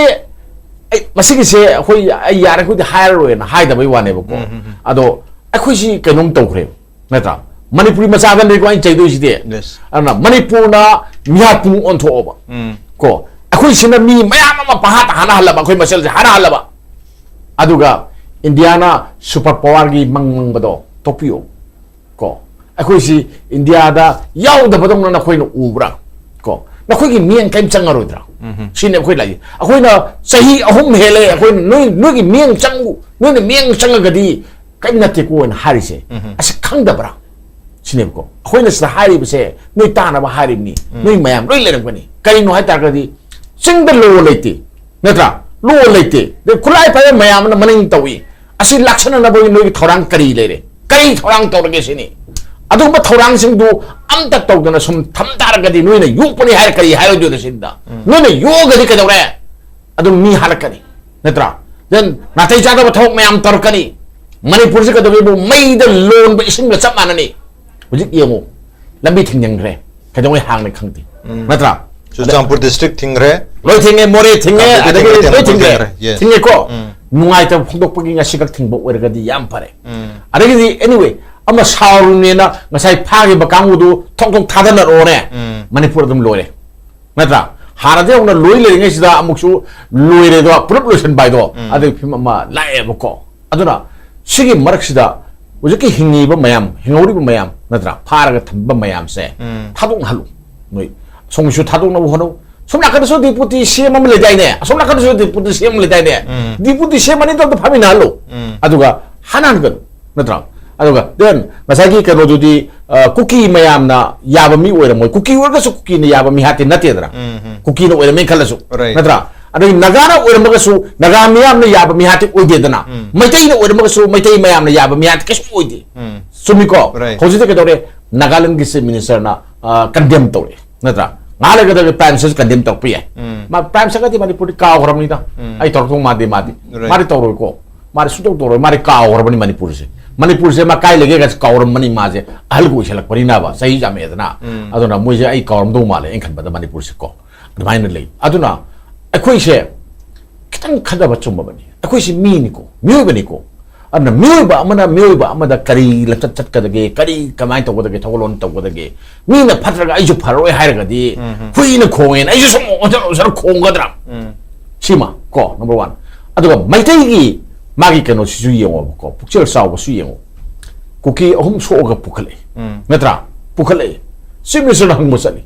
ꯑꯩ, ꯃꯁꯤꯒꯤꯁꯦ ꯑꯩꯈꯣꯏ, ꯑꯩ ꯌꯥꯔꯦ, ꯑꯩꯈꯣꯏꯗꯤ ꯍꯥꯏꯔꯔꯣꯏꯅ ꯍꯥꯏꯗꯕꯩ ꯋꯥꯅꯦꯕꯀꯣ꯫ ꯎꯝ, ꯎꯝ, ꯎꯝ꯫ ꯑꯗꯣ ꯑꯩꯈꯣꯏꯁꯤ ꯀꯩꯅꯣꯝ ꯇꯧꯈ꯭ꯔꯦꯕ, ꯅꯠꯇ꯭ꯔꯥ? ꯃꯅꯤꯄꯨꯔꯤ ꯃꯆꯥꯗꯅꯤꯀꯣ ꯑꯩꯅ ꯆꯩꯗꯣꯏꯁꯤꯗꯤ꯫ Yes. ꯑꯗꯨꯅ ꯃꯅꯤꯄꯨꯔꯅ ꯃꯤꯍꯥꯠ ꯄꯨꯡ ꯑꯣꯟꯊꯣꯛꯑꯕ꯫ ꯎꯝ꯫ ꯀꯣ, ꯑꯩꯈꯣꯏꯁꯤꯅ ꯃꯤ ꯃꯌꯥꯝ ꯑꯃ ꯄꯪꯍꯥꯠꯇ ꯍꯥꯠꯅꯍꯜꯂꯕ, ꯑꯩꯈꯣꯏ ꯃꯁꯦꯜꯁꯦ ꯍꯥꯠꯅꯍꯜꯂꯕ꯫ ꯑꯗꯨꯒ ꯏꯟꯗꯤꯌꯥꯅ ꯁꯨꯄꯔ ꯄꯋꯥꯔꯒꯤ ꯃꯪ ꯃꯪꯕꯗꯣ ꯇꯣꯛꯄꯤꯌꯣ꯫ ꯀꯣ, ꯑꯩꯈꯣꯏꯁꯤ ꯏꯟꯗꯤꯌꯥꯗ ꯌꯥꯎꯗꯕꯗꯧꯅ ꯅꯈꯣꯏꯅ ꯎꯕ꯭ꯔꯥ? ꯀꯣ, ꯅꯈꯣꯏꯒꯤ ꯃꯤꯠꯌꯦꯡ ꯀꯔꯤꯝ ꯆꯪꯉꯔꯣꯏꯗ꯭ꯔꯥ? ꯁꯤꯅꯤ ꯑꯩꯈꯣꯏ ꯂꯥꯛꯏ꯫ ꯑꯩꯈꯣꯏꯅ ꯆꯍꯤ ꯑꯍꯨꯝ ꯍꯦꯜꯂꯦ, ꯑꯩꯈꯣꯏꯅ ꯅꯣꯏ, ꯅꯣꯏꯒꯤ ꯃꯤꯠꯌꯦꯡ ꯆꯪꯉꯨ, ꯅꯣꯏꯅ ꯃꯤꯠꯌꯦꯡ ꯆꯪꯉꯒꯗꯤ ꯀꯔꯤꯝ ꯅꯠꯇꯦꯀꯣ ꯍꯥꯏꯅ ꯍꯥꯏꯔꯤꯁꯦ꯫ ꯑꯁꯤ ꯈꯪꯗꯕ꯭ꯔꯥ? ꯁꯤꯅꯦꯕꯀꯣ꯫ ꯑꯩꯈꯣꯏꯅ ꯁꯤꯗ ꯍꯥꯏꯔꯤꯕꯁꯦ ꯅꯣꯏ ꯇꯥꯅꯕ ꯍꯥꯏꯔꯤꯕꯅꯤ꯫ ꯅꯣꯏ ꯃꯌꯥꯝ ꯂꯣꯏ ꯂꯩꯔꯝꯒꯅꯤ꯫ ꯀꯔꯤꯅꯣ ꯍꯥꯏ ꯇꯥꯔꯒꯗꯤ ꯆꯤꯡꯗ ꯂꯣ ꯂꯩꯇꯦ, ꯅꯠꯇ꯭ꯔꯥ? ꯂꯣ ꯂꯩꯇꯦ꯫ ꯑꯗꯩ ꯈꯨꯠꯂꯥꯏ ꯄꯥꯏꯕ ꯃꯌꯥꯝ ꯑꯃꯅ ꯃꯅꯤꯡ ꯇꯧꯏ꯫ ꯑꯁꯤ ꯂꯥꯛꯁꯟꯅꯅꯕꯒꯤ ꯅꯣꯏꯒꯤ ꯊꯧꯔꯥꯡ ꯀꯔꯤ ꯂꯩꯔꯦ? ꯀꯔꯤ ꯊꯧꯔꯥꯡ ꯇꯧꯔꯒꯦ ꯁꯤꯅꯤ꯫ ꯑꯗꯨꯒꯨꯝꯕ ꯊꯧꯔꯥꯡꯁꯤꯡꯗꯨ ꯑꯝꯇ ꯇꯧꯗꯅ ꯁꯨꯝ ꯊꯝ ꯇꯥꯔꯒꯗꯤ ꯅꯣꯏꯅ ꯌꯣꯛꯄꯅꯤ ꯍꯥꯏꯔ ꯀꯔꯤ ꯍꯥꯏꯔꯣꯏꯗꯣꯏꯅꯣ ꯁꯤꯗ? ꯅꯣꯏꯅ ꯌꯣꯛꯑꯒꯗꯤ ꯀꯩꯗꯧꯔꯦ? ꯑꯗꯨꯝ ꯃꯤ ꯍꯥꯠꯂꯛꯀꯅꯤ, ꯅꯠꯇ꯭ꯔꯥ? Then ꯅꯥꯇꯩ ꯆꯥꯗꯕ ꯊꯕꯛ ꯃꯌꯥꯝ ꯇꯧꯔꯛꯀꯅꯤ꯫ ꯃꯅꯤꯄꯨꯔꯁꯤ ꯀꯩꯗꯧꯋꯦꯕꯨ ꯃꯩꯗ ꯂꯣꯟꯕ ꯏꯁꯤꯡꯒ ꯆꯞ ꯃꯥꯟꯅꯅꯤ꯫ ꯍꯧꯖꯤꯛ ꯌꯦꯡꯉꯨ, ꯂꯝꯕꯤ ꯊꯤꯡꯖꯤꯟꯈ꯭ꯔꯦ, ꯀꯩꯗꯧꯉꯩ ꯍꯥꯡꯅꯤ ꯈꯪꯗꯦ, ꯅꯠꯇ꯭ꯔꯥ? ꯆꯨꯔꯆꯥꯟꯄꯨꯔ ꯗꯤꯁꯇ꯭ꯔꯤꯛ ꯊꯤꯡꯈ꯭ꯔꯦ꯫ ꯂꯣꯏ ꯊꯤꯡꯉꯦ, ꯃꯣꯔꯦ ꯊꯤꯡꯉꯦ, ꯀꯥꯡꯄꯣꯛꯄꯤ ꯑꯗꯒꯤ ꯊꯤꯡꯈ꯭ꯔꯦ, ꯂꯣꯏ ꯇꯦꯡꯅꯧꯄꯜ ꯊꯤꯡꯈ꯭ꯔꯦ꯫ ꯊꯤꯡꯈ꯭ꯔꯦ, yes. ꯊꯤꯡꯉꯦꯀꯣ꯫ ꯅꯨꯡꯉꯥꯏꯇꯕ ꯐꯣꯡꯗꯣꯛꯄꯒꯤ ꯉꯁꯤꯈꯛ ꯊꯤꯡꯕ ꯑꯣꯏꯔꯒꯗꯤ ꯌꯥꯝ ꯐꯔꯦ꯫ ꯑꯗꯒꯤꯗꯤ anyway, ꯑꯃ ꯁꯥꯎꯔꯨꯅꯦꯅ ꯉꯁꯥꯏ ꯐꯥꯈꯤꯕ ꯀꯥꯡꯕꯨꯗꯨ ꯊꯣꯛ ꯊꯣꯛ ꯊꯥꯗꯅꯔꯛꯑꯣꯅꯦ꯫ ꯃꯅꯤꯄꯨꯔ ꯑꯗꯨꯝ ꯂꯣꯏꯔꯦ, ꯅꯠꯇ꯭ꯔꯥ? ꯍꯥꯟꯅꯗꯤ ꯍꯧꯅ ꯂꯣꯏ ꯂꯩꯔꯤꯉꯩꯁꯤꯗ ꯑꯃꯨꯛꯁꯨ ꯂꯣꯏꯔꯦꯗꯣ, ꯄꯨꯂꯞ ꯂꯣꯏꯁꯟꯕ ꯍꯥꯏꯗꯣ, ꯑꯗꯨꯒꯤ ꯐꯤꯕꯝ ꯑꯃ ꯂꯥꯛꯑꯦꯕꯀꯣ꯫ ꯑꯗꯨꯅ ꯁꯤꯒꯤ ꯃꯔꯛꯁꯤꯗ ꯍꯧꯖꯤꯛꯀꯤ ꯍꯤꯡꯉꯤꯕ ꯃꯌꯥꯝ, ꯍꯤꯡꯍꯧꯔꯤꯕ ꯃꯌꯥꯝ, ꯅꯠꯇ꯭ꯔꯥ, ꯐꯥꯔꯒ ꯊꯝꯕ ꯃꯌꯥꯝꯁꯦ ꯊꯥꯗꯣꯛꯅꯍꯜꯂꯨ꯫ ꯅꯣꯏ ꯁꯣꯝꯒꯤꯁꯨ ꯊꯥꯗꯣꯛꯅꯕ ꯍꯣꯠꯅꯧ꯫ ꯁꯣꯝ ꯅꯥꯀꯟꯗꯁꯨ ꯗꯤꯄꯨꯇꯤ ꯁꯤ ꯑꯦꯝ ꯑꯃ ꯂꯩꯗꯥꯏꯅꯦ? ꯑꯁꯣꯝ ꯅꯥꯀꯟꯗꯁꯨ ꯗꯤꯄꯨꯇꯤ ꯁꯤ ꯑꯦꯝ ꯑꯃ ꯂꯩꯗꯥꯏꯅꯦ? ꯗꯤꯄꯨꯇꯤ ꯁꯤ ꯑꯦꯝ ꯑꯅꯤꯗꯣ ꯑꯝꯇ ꯐꯝꯃꯤꯟꯅꯍꯜꯂꯨ꯫ ꯑꯗꯨꯒ ꯍꯥꯟꯅ ꯍꯟꯒꯅꯨ, ꯅꯠꯇ꯭ꯔꯥ? ꯑꯗꯨꯒ then ꯉꯁꯥꯏꯒꯤ ꯀꯩꯅꯣꯗꯨꯗꯤ, ꯑ, ꯀꯨꯀꯤ ꯃꯌꯥꯝꯅ ꯌꯥꯕ ꯃꯤ ꯑꯣꯏꯔꯝꯃꯣꯏ꯫ ꯀꯨꯀꯤ ꯑꯣꯏꯔꯒꯁꯨ ꯀꯨꯀꯤꯅ ꯌꯥꯕ ꯃꯤ ꯍꯥꯠꯇꯤ ꯅꯠꯇꯦꯗꯅ꯫ ꯀꯨꯀꯤꯅ ꯑꯣꯏꯔꯝꯃꯦ ꯈꯜꯂꯁꯨ, Right. ꯅꯠꯇ꯭ꯔꯥ? ꯑꯗꯩ ꯅꯥꯒꯥꯅ ꯑꯣꯏꯔꯝꯃꯒꯁꯨ ꯅꯥꯒꯥ ꯃꯤꯌꯥꯝꯅ ꯌꯥꯕ ꯃꯤ ꯍꯥꯠꯇꯤ ꯑꯣꯏꯗꯦꯗꯅ꯫ ꯃꯩꯇꯩꯅ ꯑꯣꯏꯔꯝꯃꯒꯁꯨ ꯃꯩꯇꯩ ꯃꯌꯥꯝꯅ ꯌꯥꯕ ꯃꯤ ꯍꯥꯠꯇꯤ ꯀꯩꯁꯨ ꯑꯣꯏꯗꯦ꯫ ꯆꯨꯝꯃꯤꯀꯣ? Right. ꯍꯧꯖꯤꯛꯇꯤ ꯀꯩꯗꯧꯔꯦ? ꯅꯥꯒꯥꯂꯦꯟꯒꯤ ꯆꯤꯐ ꯃꯤꯅꯤꯁꯇꯔꯅ, ꯑ, ꯀꯟꯗꯦꯝ ꯇꯧꯔꯛꯑꯦ, ꯅꯠꯇ꯭ꯔꯥ? ꯉꯥꯏꯍꯥꯛ ꯂꯩꯒꯗꯕ ꯄ꯭ꯔꯥꯏꯝ ꯃꯤꯅꯤꯁꯇꯔꯁꯨ ꯀꯟꯗꯦꯝ ꯇꯧꯔꯛꯄ ꯌꯥꯏ꯫ ꯃꯥ ꯄ꯭ꯔꯥꯏꯝ ꯃꯤꯅꯤꯁꯇꯔꯒꯗꯤ ꯃꯅꯤꯄꯨꯔꯗꯤ ꯀꯥꯎꯈ꯭ꯔꯕꯅꯤꯗ꯫ ꯑꯩ ꯇꯧꯔꯛꯇꯧ ꯃꯥꯟꯗꯦ ꯃꯥꯗꯤ꯫ Right. ꯃꯥꯗꯤ ꯇꯧꯔꯣꯏꯀꯣ꯫ ꯃꯥꯗꯤ ꯁꯨꯡꯇꯧ ꯇꯧꯔꯣꯏ꯫ ꯃꯥꯗꯤ ꯀꯥꯎꯈ꯭ꯔꯕꯅꯤ ꯃꯅꯤꯄꯨꯔꯁꯦ꯫ ꯃꯅꯤꯄꯨꯔꯁꯦ ꯃꯥ ꯀꯥꯏ ꯂꯩꯒꯦ ꯀꯥꯏꯁꯦ ꯀꯥꯎꯔꯝꯃꯅꯤ ꯃꯥꯁꯦ꯫ ꯑꯍꯜꯒ ꯑꯣꯏꯁꯜꯂꯛꯄꯅꯤꯅꯕ, ꯆꯍꯤ ꯌꯥꯝꯃꯛꯑꯦꯗꯅ꯫ ꯑꯗꯨꯅ ꯃꯣꯏꯁꯦ ꯑꯩ ꯀꯥꯎꯔꯝꯗꯧ ꯃꯥꯜꯂꯦ ꯑꯩꯅ ꯈꯟꯕꯗ ꯃꯅꯤꯄꯨꯔꯁꯦꯀꯣ꯫ ꯑꯗꯨꯃꯥꯏꯅ ꯂꯩ꯫ ꯑꯗꯨꯅ ꯑꯩꯈꯣꯏꯁꯦ ꯈꯤꯇꯪ ꯈꯟꯊꯕ ꯆꯨꯝꯃꯕꯅꯤ꯫ ꯑꯩꯈꯣꯏꯁꯤ ꯃꯤꯅꯤꯀꯣ, ꯃꯤꯑꯣꯏꯕꯅꯤꯀꯣ꯫ ꯑꯗꯨꯅ ꯃꯤꯑꯣꯏꯕ ꯑꯃꯅ ꯃꯤꯑꯣꯏꯕ ꯑꯃꯗ ꯀꯔꯤ ꯂꯝꯆꯠ ꯆꯠꯀꯗꯒꯦ, ꯀꯔꯤ ꯀꯃꯥꯏꯅ ꯇꯧꯒꯗꯒꯦ, ꯊꯧꯒꯜꯂꯣꯟ ꯇꯧꯒꯗꯒꯦ? ꯃꯤꯅ ꯐꯠꯇ꯭ꯔꯒ ꯑꯩꯁꯨ ꯐꯔꯔꯣꯏ ꯍꯥꯏꯔꯒꯗꯤ, ꯍꯨꯏꯅ ꯈꯣꯡꯉꯦꯅ ꯑꯩꯁꯨ ꯁꯨꯝ ꯑꯣꯟꯁꯤꯜ ꯑꯣꯟꯁꯤꯜ ꯈꯣꯡꯒꯗ꯭ꯔꯥ? ꯁꯤꯃ ꯀꯣ, number one꯫ ꯑꯗꯨꯒ ꯃꯩꯇꯩꯒꯤ ꯃꯥꯒꯤ ꯀꯩꯅꯣꯁꯤꯁꯨ ꯌꯦꯡꯉꯣꯕꯀꯣ, ꯄꯨꯛꯆꯦꯜ ꯆꯥꯎꯕꯁꯨ ꯌꯦꯡꯉꯣ꯫ ꯀꯨꯀꯤ ꯑꯍꯨꯝ ꯁꯣꯛꯑꯒ ꯄꯨꯈꯠꯂꯛꯏ, ꯅꯠꯇ꯭ꯔꯥ? ꯄꯨꯈꯠꯂꯛꯏ꯫ ꯆꯤꯐ ꯃꯤꯅꯤꯁꯇꯔꯅ ꯍꯪꯕ ꯆꯠꯂꯤ꯫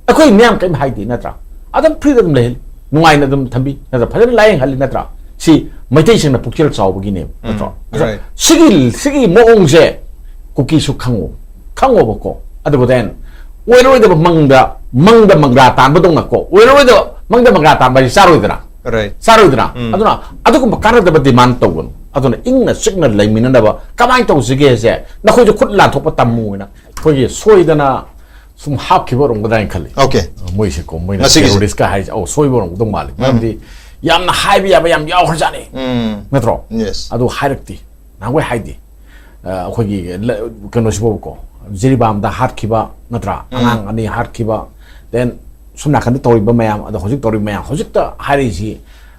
ꯑꯩꯈꯣꯏ ꯃꯤꯌꯥꯝ ꯀꯔꯤꯝ ꯍꯥꯏꯗꯦ ꯅꯠꯇ꯭ꯔꯥ? ꯑꯗꯨꯝ ꯐ꯭ꯔꯤꯗ ꯑꯗꯨꯝ ꯂꯩꯍꯜꯂꯤ, ꯅꯨꯡꯉꯥꯏꯅ ꯑꯗꯨꯝ ꯊꯝꯕꯤ ꯅꯠꯇ꯭ꯔꯥ? ꯐꯖꯅ ꯂꯥꯏꯌꯦꯡꯍꯜꯂꯤ ꯅꯠꯇ꯭ꯔꯥ? ꯁꯤ ꯃꯩꯇꯩꯁꯤꯡꯅ ꯄꯨꯛꯆꯦꯜ ꯆꯥꯎꯕꯒꯤꯅꯦꯕ ꯅꯠꯇ꯭ꯔꯣ? ꯑꯗꯣ Right. ꯁꯤꯒꯤ ꯁꯤꯒꯤ ꯃꯑꯣꯡꯁꯦ ꯀꯨꯀꯤꯁꯨ ꯈꯪꯉꯣ, ꯈꯪꯉꯣꯕꯀꯣ꯫ ꯑꯗꯨꯒ then ꯑꯣꯏꯔꯣꯏꯗꯕ ꯃꯪꯗ ꯃꯪꯗ ꯃꯪꯒ꯭ꯔꯥ ꯇꯥꯟꯕꯗꯧꯅꯀꯣ, ꯑꯣꯏꯔꯣꯏꯗꯕ ꯃꯪꯗ ꯃꯪꯒ꯭ꯔꯥ ꯇꯥꯟꯕ ꯍꯥꯏꯁꯤ ꯆꯥꯔꯣꯏꯗꯅ? Right. ꯆꯥꯔꯣꯏꯗꯅ? ꯑꯗꯨꯅ ꯑꯗꯨꯒꯨꯝꯕ ꯀꯥꯟꯅꯗꯕ demand ꯇꯧꯒꯅꯨ꯫ ꯑꯗꯨꯅ ꯏꯪꯅ ꯆꯤꯛꯅ ꯂꯩꯃꯤꯟꯅꯅꯕ ꯀꯃꯥꯏꯅ ꯇꯧꯁꯤꯒꯦꯁꯦ ꯅꯈꯣꯏꯁꯨ ꯈꯨꯠ ꯂꯥꯟꯊꯣꯛꯄ ꯇꯝꯃꯨ ꯍꯥꯏꯅ ꯑꯩꯈꯣꯏꯒꯤ ꯁꯣꯏꯗꯅ ꯁꯨꯝ ꯍꯥꯞꯈꯤꯕ ꯑꯣꯏꯔꯝꯒꯗ꯭ꯔꯥ ꯍꯥꯏꯅ ꯈꯜꯂꯤ꯫ Okay. ꯃꯣꯏꯁꯦꯀꯣ, ꯃꯣꯏꯅ ꯉꯁꯤꯒꯤꯁꯦ꯫ Terrorist ꯀ ꯍꯥꯏꯁꯦ, ꯑꯧ, ꯁꯣꯏꯕ ꯑꯣꯏꯔꯝꯒꯗꯧ ꯃꯥꯜꯂꯤ꯫ ꯃꯔꯝꯗꯤ ꯌꯥꯝꯅ ꯍꯥꯏꯕ ꯌꯥꯕ ꯌꯥꯝ ꯌꯥꯎꯈ꯭ꯔꯖꯥꯠꯅꯤ꯫ ꯎꯝ. ꯅꯠꯇ꯭ꯔꯣ? Yes. ꯑꯗꯨ ꯍꯥꯏꯔꯛꯇꯦ꯫ ꯅꯍꯥꯟꯈꯣꯏ ꯍꯥꯏꯗꯦ꯫ ꯑ, ꯑꯩꯈꯣꯏꯒꯤ ꯂ-, ꯀꯩꯅꯣꯁꯤꯐꯥꯎꯀꯣ, ꯖꯤꯔꯤꯕꯥꯝꯗ ꯍꯥꯠꯈꯤꯕ ꯅꯠꯇ꯭ꯔꯥ? ꯑꯉꯥꯡ ꯑꯅꯤ ꯍꯥꯠꯈꯤꯕ, then ꯁꯣꯝ ꯅꯥꯀꯟꯗ ꯇꯧꯔꯤꯕ ꯃꯌꯥꯝ, ꯑꯗꯣ ꯍꯧꯖꯤꯛ ꯇꯧꯔꯤꯕ ꯃꯌꯥꯝ, ꯍꯧꯖꯤꯛꯇ ꯍꯥꯏꯔꯛꯏꯁꯤ,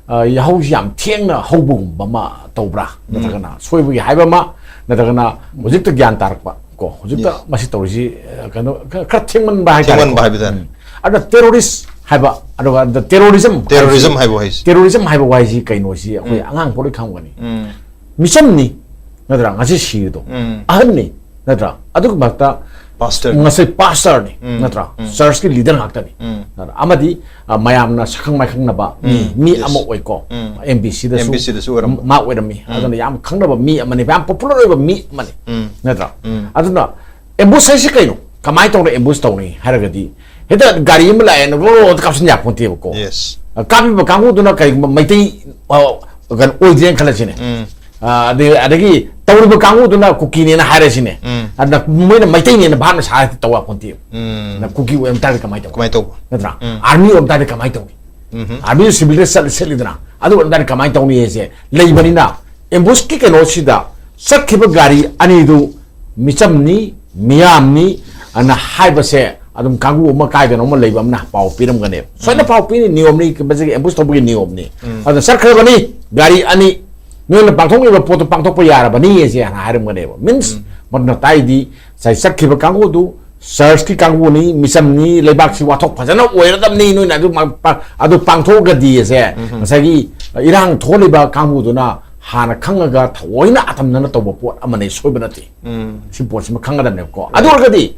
ꯑ, ꯌꯥꯍꯧꯁꯤ ꯌꯥꯝ ꯊꯦꯡꯅ ꯍꯧꯕꯒꯨꯝꯕ ꯑꯃ ꯇꯧꯕ꯭ꯔꯥ? ꯅꯠꯇ꯭ꯔꯒꯅ ꯁꯣꯏꯕꯒꯤ ꯍꯥꯏꯕ ꯑꯃ, ꯅꯠꯇ꯭ꯔꯒꯅ ꯍꯧꯖꯤꯛꯇ ꯒ꯭ꯌꯥꯟ ꯇꯥꯔꯛꯄ ꯀꯣ, ꯍꯧꯖꯤꯛꯇ Yes. ꯃꯁꯤ ꯇꯧꯔꯤꯁꯤ, ꯑ, ꯀꯩꯅꯣ, ꯈꯔ, ꯈꯔ ꯊꯦꯡꯃꯟꯕ ꯍꯥꯏꯇꯥꯔꯦ꯫ ꯊꯦꯡꯃꯟꯕ ꯍꯥꯏꯕ ꯇꯥꯔꯦ꯫ ꯑꯗ terrorist ꯍꯥꯏꯕ, ꯑꯗꯨꯒ the terrorism Terrorism ꯍꯥꯏꯕ ꯋꯥꯍꯩꯁꯤ꯫ Terrorism ꯍꯥꯏꯕ ꯋꯥꯍꯩꯁꯤ ꯀꯩꯅꯣꯁꯤ ꯑꯩꯈꯣꯏ ꯑꯉꯥꯡ ꯄꯣꯛꯂꯤ ꯈꯪꯒꯅꯤ꯫ ꯎꯝ. ꯃꯤꯆꯝꯅꯤ ꯅꯠꯇ꯭ꯔꯥ? ꯉꯁꯤ ꯁꯤꯔꯤꯗꯣ ꯎꯝ. ꯑꯍꯟꯅꯤ ꯅꯠꯇ꯭ꯔꯥ? ꯑꯗꯨꯒꯤ ꯃꯊꯛꯇ Pastor. ꯉꯁꯤ pastor ꯅꯤ ꯎꯝ. ꯅꯠꯇ꯭ꯔꯥ? ꯎꯝ. Church ꯀꯤ leader ꯉꯥꯛꯇꯅꯤ꯫ ꯎꯝ. ꯅꯠꯇ꯭ꯔꯥ? ꯑꯃꯗꯤ, ꯑ, ꯃꯌꯥꯝꯅ ꯁꯛꯈꯪ ꯃꯥꯏꯈꯪꯅꯕ ꯃꯤ, ꯎꯝ. ꯃꯤ Yes. ꯑꯃ ꯑꯣꯏꯀꯣ꯫ ꯎꯝ. M B C ꯗꯁꯨ M B C ꯗꯁꯨ ꯑꯣꯏꯔꯝꯕ꯫ ꯃꯥ ꯑꯣꯏꯔꯝꯃꯤ꯫ ꯑꯗꯨꯅ ꯌꯥꯝ ꯈꯪꯅꯕ ꯃꯤ ꯑꯃꯅꯤ, ꯌꯥꯝ popular ꯑꯣꯏꯕ ꯃꯤ ꯑꯃꯅꯤ꯫ ꯎꯝ. ꯅꯠꯇ꯭ꯔꯥ? ꯎꯝ. ꯑꯗꯨꯅ ambush ꯍꯥꯏꯁꯤ ꯀꯩꯅꯣ? ꯀꯃꯥꯏꯅ ꯇꯧꯅ ambush ꯇꯧꯅꯤ ꯍꯥꯏꯔꯒꯗꯤ, ꯍꯦꯛꯇ ꯒꯥꯔꯤ ꯑꯃ ꯂꯥꯛꯑꯦꯅ ꯔꯣ ꯔꯣ ꯀꯥꯞꯁꯤꯟ ꯌꯥꯄꯣꯟꯇꯦꯕꯀꯣ꯫ Yes. ꯀꯥꯞꯄꯤꯕ ꯀꯥꯡꯕꯨꯗꯨꯅ ꯀꯩꯒꯨꯝꯕ ꯃꯩꯇꯩ, ꯑ, ꯀꯩꯅꯣ ꯑꯣꯏꯗ꯭ꯔꯦꯅ ꯈꯜꯂꯁꯤꯅꯦ꯫ ꯎꯝ. ꯑ, ꯑꯗꯒꯤ, ꯑꯗꯒꯤ ꯇꯧꯔꯤꯕ ꯀꯥꯡꯕꯨꯗꯨꯅ ꯀꯨꯀꯤꯅꯦꯅ ꯍꯥꯏꯔꯁꯤꯅꯦ꯫ ꯎꯝ. ꯑꯗꯨꯅ ꯃꯣꯏꯅ ꯃꯩꯇꯩꯅꯦꯅ ꯚꯥꯞꯅ ꯁꯥꯔ ꯇꯧ ꯌꯥꯄꯣꯟꯇꯦꯕ꯫ ꯎꯝ. ꯅ ꯀꯨꯀꯤ ꯑꯣꯏꯔꯝ ꯇꯥꯔꯗꯤ ꯀꯃꯥꯏꯅ ꯇꯧꯕ? ꯀꯃꯥꯏꯅ ꯇꯧꯕ? ꯅꯠꯇ꯭ꯔꯥ? ꯎꯝ. Army ꯑꯣꯏꯔꯝ ꯇꯥꯔꯗꯤ ꯀꯃꯥꯏꯅ ꯇꯧꯅꯤ? ꯎꯝ. Army ꯁꯤꯚꯤꯜꯗ ꯆꯠꯂ ꯁꯦꯠꯂꯤꯗꯅ, ꯑꯗꯨ ꯑꯣꯏꯔꯝ ꯇꯥꯔꯗꯤ ꯀꯃꯥꯏꯅ ꯇꯧꯅꯤ ꯍꯥꯏꯁꯦ ꯂꯩꯕꯅꯤꯅ, ambush ꯀꯤ ꯀꯩꯅꯣꯁꯤꯗ ꯆꯠꯈꯤꯕ ꯒꯥꯔꯤ ꯑꯅꯤꯗꯨ ꯃꯤꯆꯝꯅꯤ, ꯃꯤꯌꯥꯝꯅꯤ ꯑꯅ ꯍꯥꯏꯕꯁꯦ ꯑꯗꯨꯝ ꯀꯥꯡꯕꯨ ꯑꯃ ꯀꯥꯏꯗꯅꯣ ꯑꯃ ꯂꯩꯕ ꯑꯃꯅ ꯄꯥꯎ ꯄꯤꯔꯝꯒꯅꯦꯕ꯫ ꯁꯣꯏꯅ ꯄꯥꯎ ꯄꯤꯅꯤ, ꯅꯤꯌꯣꯝꯅꯤ, ꯃꯁꯤꯒꯤ ambush ꯇꯧꯕꯒꯤ ꯅꯤꯌꯣꯝꯅꯤ꯫ ꯑꯗꯨꯅ ꯆꯠꯈ꯭ꯔꯕꯅꯤ, ꯒꯥꯔꯤ ꯑꯅꯤ, ꯅꯣꯏꯅ ꯄꯥꯡꯊꯣꯛꯂꯤꯕ ꯄꯣꯠꯇꯣ ꯄꯥꯡꯊꯣꯛꯄ ꯌꯥꯔꯕꯅꯤ ꯍꯥꯏꯁꯦ ꯍꯥꯟꯅ ꯍꯥꯏꯔꯝꯒꯅꯦꯕ꯫ Means, ꯃꯗꯨꯅ ꯇꯥꯏꯗꯤ ꯉꯁꯥꯏ ꯆꯠꯈꯤꯕ ꯀꯥꯡꯕꯨꯗꯨ church ꯀꯤ ꯀꯥꯡꯕꯨꯅꯤ, ꯃꯤꯆꯝꯅꯤ, ꯂꯩꯕꯥꯛꯁꯤ ꯋꯥꯊꯣꯛ ꯐꯖꯅ ꯑꯣꯏꯔꯗꯕꯅꯤ, ꯅꯣꯏꯅ ꯑꯗꯨ ꯃ-, ꯄ-, ꯑꯗꯨ ꯄꯥꯡꯊꯣꯛꯑꯒꯗꯤ ꯑꯁꯦ ꯉꯁꯥꯏꯒꯤ ꯏꯔꯥꯡ ꯊꯣꯛꯍꯜꯂꯤꯕ ꯀꯥꯡꯕꯨꯗꯨꯅ ꯍꯥꯟꯅ ꯈꯪꯉꯒ ꯊꯑꯣꯏꯅ ꯑꯇꯝꯅꯅ ꯇꯧꯕ ꯄꯣꯠ ꯑꯃꯅꯤ, ꯁꯣꯏꯕ ꯅꯠꯇꯦ꯫ ꯎꯝ. ꯁꯤ ꯄꯣꯠꯁꯤꯃ ꯈꯪꯒꯗꯕꯅꯦꯕꯀꯣ꯫ ꯑꯗꯨ ꯑꯣꯏꯔꯒꯗꯤ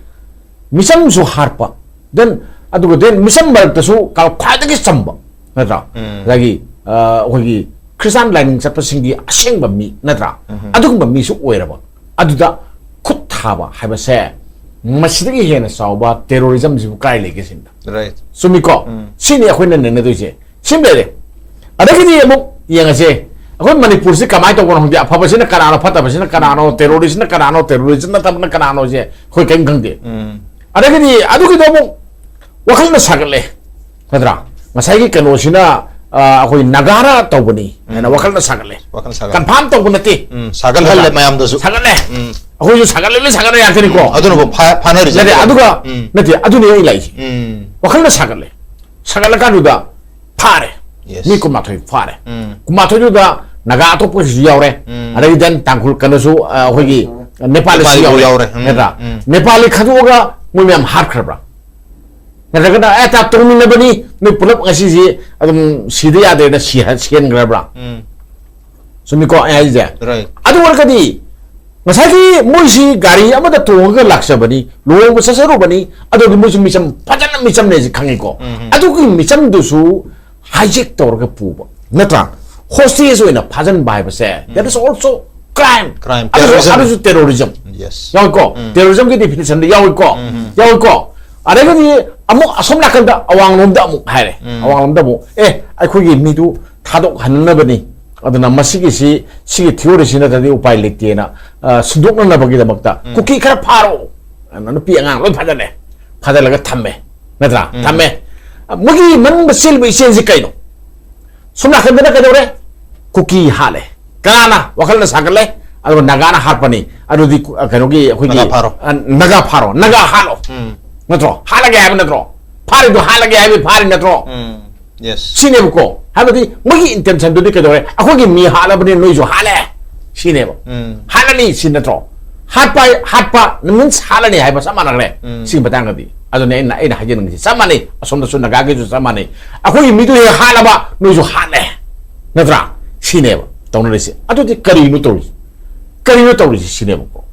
ꯃꯤꯆꯝꯁꯨ ꯍꯥꯠꯄ, then ꯑꯗꯨꯒ then ꯃꯤꯆꯝ ꯃꯔꯛꯇꯁꯨ ꯀ-, ꯈ꯭ꯋꯥꯏꯗꯒꯤ ꯆꯝꯕ, ꯅꯠꯇ꯭ꯔꯥ? ꯎꯝ. ꯉꯁꯥꯏꯒꯤ, ꯑ, ꯑꯩꯈꯣꯏꯒꯤ ꯈ꯭ꯔꯤꯁꯇꯥꯟ ꯂꯥꯏꯅꯤꯡ ꯆꯠꯄꯁꯤꯡꯒꯤ ꯑꯁꯦꯡꯕ ꯃꯤ, ꯅꯠꯇ꯭ꯔꯥ? ꯎꯝ. ꯑꯗꯨꯒꯨꯝꯕ ꯃꯤꯁꯨ ꯑꯣꯏꯔꯕ꯫ ꯑꯗꯨꯗ ꯈꯨꯠ ꯊꯥꯕ ꯍꯥꯏꯕꯁꯦ ꯃꯁꯤꯗꯒꯤ ꯍꯦꯟꯅ ꯆꯥꯎꯕ terrorism ꯁꯤꯕꯨ ꯀꯥꯏ ꯂꯩꯒꯦ ꯁꯤꯅꯤꯗ꯫ Right. ꯆꯨꯝꯃꯤꯀꯣ? ꯎꯝ. ꯁꯤꯅꯤ ꯑꯩꯈꯣꯏꯅ ꯅꯩꯅꯗꯣꯏꯁꯦ꯫ ꯁꯤꯃ ꯂꯩꯔꯦ꯫ ꯑꯗꯒꯤꯗꯤ ꯑꯃꯨꯛ ꯌꯦꯡꯉꯁꯦ, ꯑꯩꯈꯣꯏ ꯃꯅꯤꯄꯨꯔꯁꯤ ꯀꯃꯥꯏꯅ ꯇꯧꯕꯅꯣ ꯈꯪꯗꯦ, ꯑꯐꯕꯁꯤꯅ ꯀꯅꯥꯅꯣ, ꯐꯠꯇꯕꯁꯤꯅ ꯀꯅꯥꯅꯣ, terrorist ꯅ ꯀꯅꯥꯅꯣ, terrorist ꯅꯠꯇꯕꯅ ꯀꯅꯥꯅꯣꯁꯦ ꯑꯩꯈꯣꯏ ꯀꯔꯤꯝ ꯈꯪꯗꯦ꯫ ꯎꯝ. ꯑꯗꯒꯤꯗꯤ ꯑꯗꯨꯒꯤꯗꯣ ꯑꯃꯨꯛ ꯋꯥꯈꯜꯅ ꯁꯥꯒꯠꯂꯦ, ꯅꯠꯇ꯭ꯔꯥ? ꯉꯁꯥꯏꯒꯤ ꯀꯩꯅꯣꯁꯤꯅ, ꯑ, ꯑꯩꯈꯣꯏ ꯅꯥꯒꯥꯅ ꯇꯧꯕꯅꯤ ꯍꯥꯏꯅ ꯎꯝ. ꯋꯥꯈꯜꯅ ꯁꯥꯒꯠꯂꯦ꯫ ꯋꯥꯈꯜ ꯁꯥꯒꯠꯂꯦ. Confirm ꯇꯧꯕ ꯅꯠꯇꯦ꯫ ꯎꯝ, ꯁꯥꯒꯠꯍꯜꯂꯦ ꯅꯠꯇ꯭ꯔꯥ? ꯃꯌꯥꯝꯗꯁꯨ꯫ ꯁꯥꯒꯠꯂꯦ꯫ ꯎꯝ. ꯑꯩꯈꯣꯏꯁꯨ ꯁꯥꯒꯠꯂꯦ, ꯂꯣꯏ ꯁꯥꯒꯠꯂꯦ ꯉꯥꯛꯇꯅꯤꯀꯣ꯫ ꯎꯝ, ꯑꯗꯨꯅꯕꯨ ꯐꯥ-, ꯐꯥꯅꯔꯤꯁꯦ ꯅꯠꯇꯦ, ꯑꯗꯨꯅ꯫ ꯑꯗꯨꯒ ꯎꯝ. ꯅꯠꯇꯦ, ꯑꯗꯨꯅꯦ ꯑꯩ ꯂꯥꯛꯏꯁꯦ꯫ ꯎꯝ. ꯋꯥꯈꯜꯅ ꯁꯥꯒꯠꯂꯦ꯫ ꯁꯥꯒꯠꯂꯀꯥꯟꯗꯨꯗ ꯐꯥꯔꯦ꯫ Yes. ꯃꯤ ꯀꯨꯟꯃꯥꯊꯣꯏ ꯐꯥꯔꯦ꯫ ꯎꯝ. ꯀꯨꯟꯃꯥꯊꯣꯏꯗꯨꯗ ꯅꯥꯒꯥ ꯑꯇꯣꯞꯄꯁꯨ ꯌꯥꯎꯔꯦ꯫ ꯎꯝ. ꯑꯗꯒꯤ then ꯇꯥꯡꯈꯨꯜ ꯀꯩꯅꯣꯁꯨ, ꯑ, ꯑꯩꯈꯣꯏꯒꯤ ꯅꯦꯄꯥꯂꯤꯁꯨ ꯅꯦꯄꯥꯂꯤꯁꯨ ꯌꯥꯎꯔꯦ꯫ ꯌꯥꯎꯔꯦ꯫ ꯎꯝ, ꯅꯠꯇ꯭ꯔꯥ? ꯎꯝ. ꯅꯦꯄꯥꯂꯤ ꯈꯟꯗꯣꯛꯑꯒ ꯃꯣꯏ ꯃꯌꯥꯝ ꯍꯥꯠꯈ꯭ꯔꯕ꯭ꯔꯥ? ꯅꯠꯇ꯭ꯔꯒꯅ, "ꯑꯦ, ꯇꯥ, ꯇꯣꯡꯃꯤꯟꯅꯕꯅꯤ, ꯅꯣꯏ ꯄꯨꯂꯞ ꯉꯁꯤꯁꯤ ꯑꯗꯨꯝ ꯁꯤꯗ ꯌꯥꯗꯦꯅ ꯁꯤ-, ꯁꯤꯍꯟꯈ꯭ꯔꯕ꯭ꯔꯥ?" ꯎꯝ. ꯆꯨꯝꯃꯤꯀꯣ ꯑꯩ ꯍꯥꯏꯁꯦ? Right. ꯑꯗꯨ ꯑꯣꯏꯔꯒꯗꯤ ꯉꯁꯥꯏꯒꯤ ꯃꯣꯏꯁꯤ ꯒꯥꯔꯤ ꯑꯃꯗ ꯇꯣꯡꯉꯒ ꯂꯥꯛꯆꯕꯅꯤ, ꯂꯨꯍꯣꯡꯕ ꯆꯠꯆꯔꯨꯕꯅꯤ, ꯑꯗꯨꯒꯤ ꯃꯣꯏꯁꯨ ꯃꯤꯆꯝ ꯐꯖꯅ ꯃꯤꯆꯝꯅꯦꯁꯦ ꯈꯪꯉꯤꯀꯣ꯫ ꯎꯝ. ꯑꯗꯨꯒꯤ ꯃꯤꯆꯝꯗꯨꯁꯨ hijack ꯇꯧꯔꯒ ꯄꯨꯕ, ꯅꯠꯇ꯭ꯔꯥ? Hostage ꯑꯣꯏꯅ ꯐꯥꯖꯤꯟꯕ ꯍꯥꯏꯕꯁꯦ, that is also crime. Crime, ꯑꯗꯨꯁꯨ, terrorism. ꯑꯗꯨꯁꯨ terrorism. Yes. ꯌꯥꯎꯏꯀꯣ? ꯎꯝ. Terrorism ꯒꯤ definition ꯗ ꯌꯥꯎꯏꯀꯣ? ꯎꯝ, ꯎꯝ. ꯌꯥꯎꯏꯀꯣ? ꯑꯗꯒꯤꯗꯤ ꯑꯃꯨꯛ ꯑꯁꯣꯝ ꯅꯥꯀꯟꯗ ꯑꯋꯥꯡꯂꯣꯝꯗ ꯑꯃꯨꯛ ꯍꯥꯏꯔꯦ꯫ ꯎꯝ. ꯑꯋꯥꯡꯂꯣꯝꯗ ꯑꯃꯨꯛ, "ꯑꯦ, ꯑꯩꯈꯣꯏꯒꯤ ꯃꯤꯗꯨ ꯊꯥꯗꯣꯛꯍꯟꯅꯕꯅꯤ꯫ ꯑꯗꯨꯅ ꯃꯁꯤꯒꯤꯁꯤ, ꯁꯤꯒꯤ theory ꯁꯤ ꯅꯠꯇ꯭ꯔꯗꯤ ꯎꯄꯥꯏ ꯂꯩꯇꯦꯅ", ꯑ, ꯁꯤꯟꯗꯣꯛꯅꯅꯕꯒꯤꯗꯃꯛꯇ ꯎꯝ. ꯀꯨꯀꯤ ꯈꯔ ꯐꯥꯔꯣ꯫ ꯑꯗꯨꯅ ꯅꯨꯄꯤ ꯑꯉꯥꯡ ꯂꯣꯏ ꯐꯥꯖꯜꯂꯦ꯫ ꯐꯥꯖꯜꯂꯒ ꯊꯝꯃꯦ꯫ ꯅꯠꯇ꯭ꯔꯥ? ꯎꯝ. ꯊꯝꯃꯦ꯫ ꯃꯣꯏꯒꯤ ꯃꯅꯨꯡꯗ ꯆꯦꯜꯂꯤꯕ ꯏꯆꯦꯜꯁꯤ ꯀꯩꯅꯣ? ꯁꯣꯝ ꯅꯥꯀꯟꯗꯅ ꯀꯩꯗꯧꯔꯦ? ꯀꯨꯀꯤ ꯍꯥꯠꯂꯦ꯫ ꯀꯅꯥꯅ? ꯋꯥꯈꯜꯅ ꯁꯥꯒꯠꯂꯦ꯫ ꯑꯗꯨꯒ ꯅꯥꯒꯥꯅ ꯍꯥꯠꯄꯅꯤ꯫ ꯑꯗꯨꯗꯤ ꯀꯨ-, ꯑ, ꯀꯩꯅꯣꯒꯤ ꯑꯩꯈꯣꯏꯒꯤ, ꯅꯥꯒꯥ ꯐꯥꯔꯣ꯫ ꯑ, ꯅꯥꯒꯥ ꯐꯥꯔꯣ꯫ ꯅꯥꯒꯥ ꯍꯥꯠꯂꯣ꯫ ꯎꯝ. ꯅꯠꯇ꯭ꯔꯣ? ꯍꯥꯠꯂꯒꯦ ꯍꯥꯏꯕ ꯅꯠꯇ꯭ꯔꯣ? ꯐꯥꯔꯤꯗꯣ ꯍꯥꯠꯂꯒꯦ ꯍꯥꯏꯕ ꯐꯥꯔꯤ ꯅꯠꯇ꯭ꯔꯣ? ꯎꯝ. Yes. ꯁꯤꯅꯦꯕꯀꯣ꯫ ꯍꯥꯏꯕꯗꯤ ꯃꯣꯏꯒꯤ intention ꯗꯨꯗꯤ ꯀꯩꯗꯧꯔꯦ? "ꯑꯩꯈꯣꯏꯒꯤ ꯃꯤ ꯍꯥꯠꯂꯕꯅꯤꯅ ꯅꯣꯏꯁꯨ ꯍꯥꯠꯂꯦ", ꯁꯤꯅꯦꯕ꯫ ꯎꯝ. ꯍꯥꯠꯂꯅꯤ ꯁꯤ ꯅꯠꯇ꯭ꯔꯣ? ꯍꯥꯠꯄ, ꯍꯥꯠꯄ means ꯍꯥꯠꯂꯅꯤ ꯍꯥꯏꯕ ꯆꯞ ꯃꯥꯟꯅꯈ꯭ꯔꯦ꯫ ꯎꯝ. ꯁꯤꯒꯤ ꯃꯇꯥꯡꯗꯗꯤ꯫ ꯑꯗꯨꯅꯦ ꯑꯩꯅ, ꯑꯩꯅ ꯍꯥꯏꯖꯅꯤꯡꯉꯤꯁꯦ꯫ ꯆꯞ ꯃꯥꯟꯅꯩ꯫ ꯑꯁꯣꯝꯗꯁꯨ ꯅꯥꯒꯥꯒꯤꯁꯨ ꯆꯞ ꯃꯥꯟꯅꯩ꯫ ꯑꯩꯈꯣꯏꯒꯤ ꯃꯤꯗꯨ ꯍꯦꯛ ꯍꯥꯠꯂꯕ ꯅꯣꯏꯁꯨ ꯍꯥꯠꯂꯦ꯫ ꯅꯠꯇ꯭ꯔꯥ? ꯁꯤꯅꯦꯕ ꯇꯧꯅꯔꯤꯁꯦ꯫ ꯑꯗꯨꯗꯤ ꯀꯔꯤꯅꯣ ꯇꯧꯔꯤꯁꯦ? ꯀꯔꯤꯅꯣ ꯇꯧꯔꯤꯁꯦ ꯁꯤꯅꯦꯕꯀꯣ꯫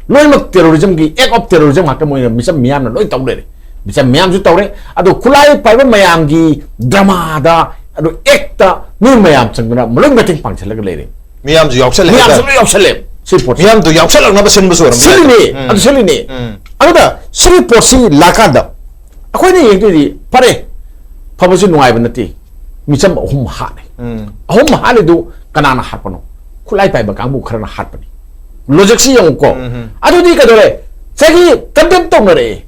ꯂꯣꯏꯅꯃꯛ terrorism ꯒꯤ, act of terrorism ꯉꯥꯛꯇ ꯃꯣꯏꯅ ꯃꯤꯆꯝ ꯃꯤꯌꯥꯝꯅ ꯂꯣꯏ ꯇꯧ ꯂꯩꯔꯦ꯫ ꯃꯤꯆꯝ ꯃꯌꯥꯝꯁꯨ ꯇꯧꯔꯦ꯫ ꯑꯗꯣ ꯈꯨꯠꯂꯥꯏ ꯄꯥꯏꯕ ꯃꯌꯥꯝꯒꯤ ꯗ꯭ꯔꯃꯥꯗ, ꯑꯗꯣ ꯑꯦꯛꯇ ꯃꯤ ꯃꯌꯥꯝ ꯆꯪꯗꯅ ꯂꯣꯏ ꯃꯇꯦꯡ ꯄꯥꯡꯁꯜꯂꯒ ꯂꯩꯔꯦ꯫ ꯃꯤꯌꯥꯝꯁꯨ ꯌꯥꯎꯁꯜꯂꯦ ꯃꯤꯌꯥꯝꯁꯨ ꯍꯥꯏꯇꯥꯔꯦ꯫ ꯂꯣꯏ ꯌꯥꯎꯁꯜꯂꯦ ꯁꯤ ꯄꯣꯠꯁꯦ꯫ ꯃꯤꯌꯥꯝꯗꯨ ꯌꯥꯎꯁꯜꯂꯛꯅꯕ ꯁꯤꯟꯕꯁꯨ ꯑꯣꯏꯔꯝꯕ ꯌꯥꯏ꯫ ꯁꯤꯜꯂꯤꯅꯦ, ꯎꯝ꯫ ꯑꯗꯨ ꯁꯤꯜꯂꯤꯅꯦ꯫ ꯎꯝ꯫ ꯑꯗꯨꯗ ꯁꯤꯒꯤ ꯄꯣꯠꯁꯤ ꯂꯥꯛꯀꯥꯟꯗ ꯑꯩꯈꯣꯏꯅ ꯌꯦꯡꯗꯣꯏꯗꯤ, ꯐꯔꯦ, ꯐꯕꯁꯨ ꯅꯨꯡꯉꯥꯏꯕ ꯅꯠꯇꯦ, ꯃꯤꯆꯝ ꯑꯍꯨꯝ ꯍꯥꯠꯂꯦ꯫ ꯎꯝ꯫ ꯑꯍꯨꯝ ꯍꯥꯠꯂꯤꯗꯨ ꯀꯅꯥꯅ ꯍꯥꯠꯄꯅꯣ? ꯈꯨꯠꯂꯥꯏ ꯄꯥꯏꯕ ꯀꯥꯡꯕꯨ ꯈꯔꯅ ꯍꯥꯠꯄꯅꯤ꯫ ꯂꯣꯖꯤꯛꯁꯤ ꯌꯦꯡꯉꯨꯀꯣ꯫ ꯎꯝ꯫ ꯑꯗꯨꯗꯤ ꯀꯩꯗꯧꯔꯦ? ꯉꯁꯥꯏꯒꯤ ꯀꯟꯗꯦꯝ ꯇꯧꯅꯔꯛꯑꯦ,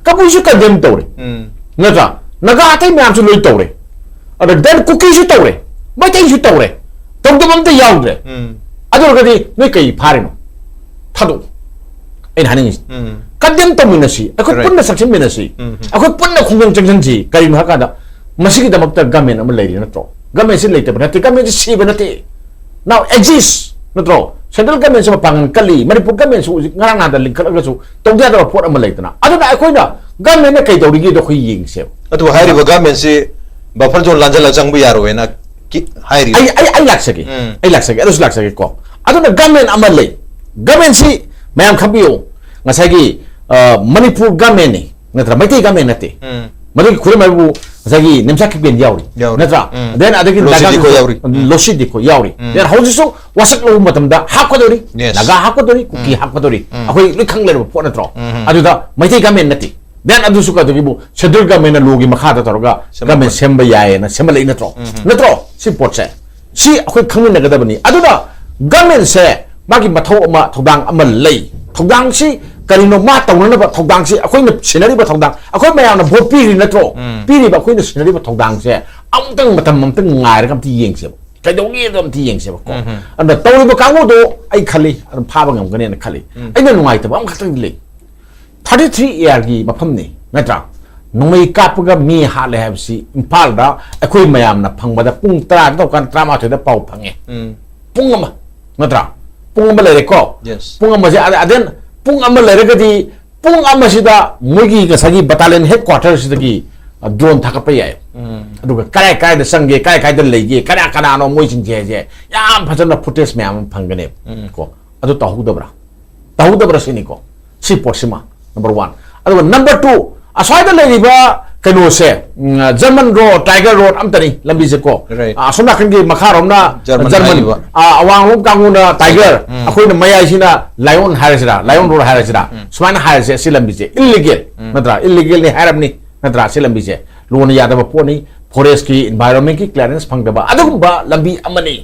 ꯀꯕꯨꯏꯁꯨ ꯀꯟꯗꯦꯝ ꯇꯧꯔꯦ, ꯎꯝ꯫ ꯅꯠꯇ꯭ꯔꯥ? ꯅꯥꯒꯥ ꯑꯇꯩ ꯃꯌꯥꯝꯁꯨ ꯂꯣꯏ ꯇꯧꯔꯦ, ꯑꯗ ꯗꯦꯟ ꯀꯨꯀꯤꯁꯨ ꯇꯧꯔꯦ, ꯃꯩꯇꯩꯁꯨ ꯇꯧꯔꯦ, ꯇꯧꯗꯕ ꯑꯝꯇ ꯌꯥꯎꯗ꯭ꯔꯦ꯫ ꯎꯝ꯫ ꯑꯗꯨ ꯑꯣꯏꯔꯒꯗꯤ ꯅꯣꯏ ꯀꯩ ꯐꯥꯔꯤꯅꯣ? ꯊꯥꯗꯣꯛꯎ꯫ ꯑꯩꯅ ꯍꯥꯏꯅꯤꯡꯉꯤꯁꯤ, ꯎꯝ꯫ ꯀꯟꯗꯦꯝ ꯇꯧꯃꯤꯟꯅꯁꯤ, ꯑꯩꯈꯣꯏ Correct. ꯄꯨꯟꯅ ꯆꯪꯁꯤꯟꯃꯤꯟꯅꯁꯤ, ꯎꯝ꯫ ꯑꯩꯈꯣꯏ ꯄꯨꯟꯅ ꯈꯣꯡꯖꯪ ꯆꯪꯁꯤꯟꯁꯤ꯫ ꯀꯔꯤꯒꯤꯅꯣ ꯍꯥꯏ ꯀꯥꯟꯗ ꯃꯁꯤꯒꯤꯗꯃꯛꯇ ꯒꯃꯦꯟ ꯑꯃ ꯂꯩꯔꯤ ꯅꯠꯇ꯭ꯔꯣ? ꯒꯃꯦꯟꯁꯤ ꯂꯩꯇꯕ ꯅꯠꯇꯦ, ꯒꯃꯦꯟꯁꯤ ꯁꯤꯕ ꯅꯠꯇꯦ, now exist ꯅꯠꯇ꯭ꯔꯣ? ꯁꯦꯟꯇ꯭ꯔꯦꯜ ꯒꯃꯦꯟꯁꯤ ꯃꯄꯥꯡꯒꯜ ꯀꯜꯂꯤ, ꯃꯅꯤꯄꯨꯔ ꯒꯃꯦꯟꯁꯤ ꯍꯧꯖꯤꯛ ꯉꯔꯥꯡ ꯅꯍꯥꯟꯗ ꯂꯤꯡꯈꯠꯂꯒꯁꯨ ꯇꯧꯗ ꯌꯥꯗꯕ ꯄꯣꯠ ꯑꯃ ꯂꯩꯗꯅ꯫ ꯑꯗꯨꯅ ꯑꯩꯈꯣꯏꯅ ꯒꯃꯦꯟꯅ ꯀꯩꯗꯧꯔꯤꯒꯦꯗꯣ ꯑꯩꯈꯣꯏ ꯌꯦꯡꯁꯦꯕ꯫ ꯑꯗꯨꯕꯨ ꯍꯥꯏꯔꯤꯕ ꯒꯃꯦꯟꯁꯤ ꯕꯐꯔ ꯖꯣꯟ ꯂꯥꯟꯖꯜꯂꯒ ꯆꯪꯕ ꯌꯥꯔꯣꯏꯅ ꯀꯤ- ꯍꯥꯏꯔꯤ꯫ ꯑꯩ ꯑꯩ ꯑꯩ ꯂꯥꯛꯆꯒꯦ, ꯎꯝ꯫ ꯑꯩ ꯂꯥꯛꯆꯒꯦ, ꯑꯗꯨꯁꯨ ꯂꯥꯛꯆꯒꯦꯀꯣ꯫ ꯑꯗꯨꯅ ꯒꯃꯦꯟ ꯑꯃ ꯂꯩ, ꯒꯃꯦꯟꯁꯤ ꯃꯌꯥꯝ ꯈꯪꯕꯤꯌꯨ, ꯉꯁꯥꯏꯒꯤ ꯑ, ꯃꯅꯤꯄꯨꯔ ꯒꯃꯦꯟꯅꯤ ꯅꯠꯇ꯭ꯔꯥ? ꯃꯩꯇꯩ ꯒꯃꯦꯟ ꯅꯠꯇꯦ꯫ ꯎꯝ꯫ ꯃꯗꯨꯒꯤ ꯈꯨꯗꯝ ꯍꯥꯏꯕꯨ ꯉꯁꯥꯏꯒꯤ ꯅꯦꯝꯆꯥ ꯀꯤꯄꯦꯟ ꯌꯥꯎꯔꯤ, ꯌꯥꯎꯔꯤ꯫ ꯅꯠꯇ꯭ꯔꯥ? ꯎꯝ꯫ Then ꯑꯗꯒꯤ ꯂꯣꯁꯤ ꯅꯥꯒꯥ ꯗꯤꯈꯣ ꯌꯥꯎꯔꯤ꯫ ꯎꯝ꯫ ꯂꯣꯁꯤ ꯗꯤꯈꯣ ꯌꯥꯎꯔꯤ꯫ ꯎꯝ꯫ Then ꯍꯧꯖꯤꯛꯁꯨ ꯋꯥꯁꯛ ꯂꯧꯕ ꯃꯇꯝꯗ ꯍꯥꯞꯀꯗꯧꯔꯤ, Yes. ꯅꯥꯒꯥ ꯍꯥꯞꯀꯗꯧꯔꯤ, ꯀꯨꯀꯤ ꯎꯝ꯫ ꯍꯥꯞꯀꯗꯧꯔꯤ, ꯎꯝ꯫ ꯑꯩꯈꯣꯏ ꯂꯣꯏ ꯈꯪ ꯂꯩꯔꯕ ꯄꯣꯠ ꯅꯠꯇ꯭ꯔꯣ? ꯎꯝ꯫ ꯑꯗꯨꯗ ꯃꯩꯇꯩ ꯒꯃꯦꯟ ꯅꯠꯇꯦ꯫ Then ꯑꯗꯨꯁꯨ ꯀꯩꯗꯧꯒꯤꯕꯨ ꯁꯦꯟꯇ꯭ꯔꯦꯜ ꯒꯃꯦꯟꯅ ꯂꯣꯒꯤ ꯃꯈꯥꯗ ꯇꯧꯔꯒ ꯁꯦꯝꯃꯛꯄ꯫ ꯒꯃꯦꯟ ꯁꯦꯝꯕ ꯌꯥꯏꯌꯦꯅ ꯁꯦꯝꯍꯜꯂꯛꯏ ꯅꯠꯇ꯭ꯔꯣ? ꯎꯝ꯫ ꯅꯠꯇ꯭ꯔꯣ? ꯁꯤ ꯄꯣꯠꯁꯦ, ꯁꯤ ꯑꯩꯈꯣꯏ ꯈꯪꯃꯤꯟꯅꯒꯗꯕꯅꯤ꯫ ꯑꯗꯨꯅ ꯒꯃꯦꯟꯁꯦ ꯃꯥꯒꯤ ꯃꯊꯧ ꯑꯃ, ꯊꯧꯗꯥꯡ ꯑꯃ ꯂꯩ꯫ ꯊꯧꯗꯥꯡꯁꯤ ꯀꯔꯤꯅꯣ? ꯃꯥ ꯇꯧꯅꯅꯕ ꯊꯧꯗꯥꯡꯁꯤ ꯑꯩꯈꯣꯏꯅ ꯁꯤꯟꯅꯔꯤꯕ ꯊꯧꯗꯥꯡ, ꯑꯩꯈꯣꯏ ꯃꯌꯥꯝꯅ ꯚꯣꯠ ꯄꯤꯔꯤ ꯅꯠꯇ꯭ꯔꯣ? ꯎꯝ꯫ ꯄꯤꯔꯤꯕ ꯑꯩꯈꯣꯏꯅ ꯁꯤꯟꯅꯔꯤꯕ ꯊꯧꯗꯥꯡꯁꯦ ꯑꯃꯨꯛꯇꯪ ꯃꯇꯝ ꯑꯃꯨꯛꯇꯪ ꯉꯥꯏꯔꯒ ꯑꯝꯇ ꯌꯦꯡꯁꯦꯕ, ꯀꯩꯗꯧꯒꯦꯗꯣ ꯑꯝꯇ ꯌꯦꯡꯁꯦꯕꯀꯣ꯫ ꯎꯝ꯫ ꯑꯗꯨꯅ ꯇꯧꯔꯤꯕ ꯀꯥꯡꯕꯨꯗꯣ ꯑꯩ ꯈꯜꯂꯤ ꯑꯗꯨꯝ ꯐꯥꯕ ꯉꯝꯒꯅꯦꯅ ꯈꯜꯂꯤ꯫ ꯎꯝ꯫ ꯑꯩꯅ ꯅꯨꯡꯉꯥꯏꯇꯕ ꯑꯃꯈꯛꯇꯪꯗꯤ ꯂꯩ꯫ Thirty three A R ꯒꯤ ꯃꯐꯝꯅꯤ ꯅꯠꯇ꯭ꯔꯥ? ꯅꯣꯡꯃꯩ ꯀꯥꯞꯄꯒ ꯃꯤ ꯍꯥꯠꯂꯦ ꯍꯥꯏꯕꯁꯤ ꯏꯝꯐꯥꯜꯗ ꯑꯩꯈꯣꯏ ꯃꯌꯥꯝꯅ ꯐꯪꯕꯗ ꯄꯨꯡ ꯇꯔꯥ ꯇꯧꯀꯥꯟꯗ ꯇꯔꯥꯃꯥꯊꯣꯏꯗ ꯄꯥꯎ ꯐꯪꯉꯦ꯫ ꯎꯝ꯫ ꯄꯨꯡ ꯑꯃ ꯅꯠꯇ꯭ꯔꯥ? ꯄꯨꯡ ꯑꯃ ꯂꯩꯔꯦꯀꯣ꯫ Yes. ꯄꯨꯡ ꯑꯃꯁꯦ ꯑꯗ- then ꯄꯨꯡ ꯑꯃ ꯂꯩꯔꯒꯗꯤ ꯄꯨꯡ ꯑꯃꯁꯤꯗ ꯃꯣꯏꯒꯤ ꯉꯁꯥꯏꯒꯤ battalion headquarter ꯁꯤꯗꯒꯤ drone ꯊꯥꯒꯠꯄ ꯌꯥꯏ꯫ ꯎꯝ꯫ ꯑꯗꯨꯒ ꯀꯔꯥꯏ ꯀꯔꯥꯏꯗ ꯆꯪꯒꯦ, ꯀꯔꯥꯏ ꯀꯔꯥꯏꯗ ꯂꯩꯒꯦ, ꯀꯅꯥ ꯀꯅꯥꯅꯣ ꯃꯣꯏꯁꯤꯡꯁꯦ ꯍꯥꯏꯁꯦ ꯌꯥꯝ ꯐꯖꯅ footage ꯃꯌꯥꯝ ꯑꯃ ꯐꯪꯒꯅꯦꯕ꯫ ꯎꯝ꯫ ꯀꯣ, ꯑꯗꯨ ꯇꯧꯍꯧꯗꯕ꯭ꯔꯥ? ꯇꯧꯍꯧꯗꯕ꯭ꯔꯥ ꯁꯤꯅꯤꯀꯣ꯫ ꯁꯤ ꯄꯣꯠꯁꯤꯃ number one꯫ ꯑꯗꯨꯒ number two, ꯑꯁ꯭ꯋꯥꯏꯗ ꯂꯩꯔꯤꯕ ꯀꯩꯅꯣꯁꯦ, ꯎꯝ, German road, Tiger road ꯑꯝꯇꯅꯤ ꯂꯝꯕꯤꯁꯦ ꯀꯣ꯫ Right. ꯑ, ꯑꯁꯣꯝ ꯅꯥꯀꯟꯒꯤ ꯃꯈꯥꯔꯣꯝꯅ German German, ꯍꯥꯏꯔꯤꯕ꯫ ꯑ, ꯑꯋꯥꯡꯂꯣꯝ ꯀꯥꯡꯕꯨꯅ Tiger, ꯎꯝ. ꯑꯩꯈꯣꯏꯅ ꯃꯌꯥꯏꯁꯤꯅ Lion ꯍꯥꯏꯔꯁꯤꯔꯥ, Lion road ꯍꯥꯏꯔꯁꯤꯔꯥ, ꯁꯨꯃꯥꯏꯅ ꯍꯥꯏꯔꯁꯦ, ꯑꯁꯤ ꯂꯝꯕꯤꯁꯦ illegal, ꯅꯠꯇ꯭ꯔꯥ? Illegalꯅꯤ ꯍꯥꯏꯔꯕꯅꯤ, ꯅꯠꯇ꯭ꯔꯥ? ꯑꯁꯤ ꯂꯝꯕꯤꯁꯦ ꯂꯣꯅ ꯌꯥꯗꯕ ꯄꯣꯠꯅꯤ, forestꯀꯤ, environmentꯀꯤ clearance ꯐꯪꯗꯕ ꯑꯗꯨꯒꯨꯝꯕ ꯂꯝꯕꯤ ꯑꯃꯅꯤ꯫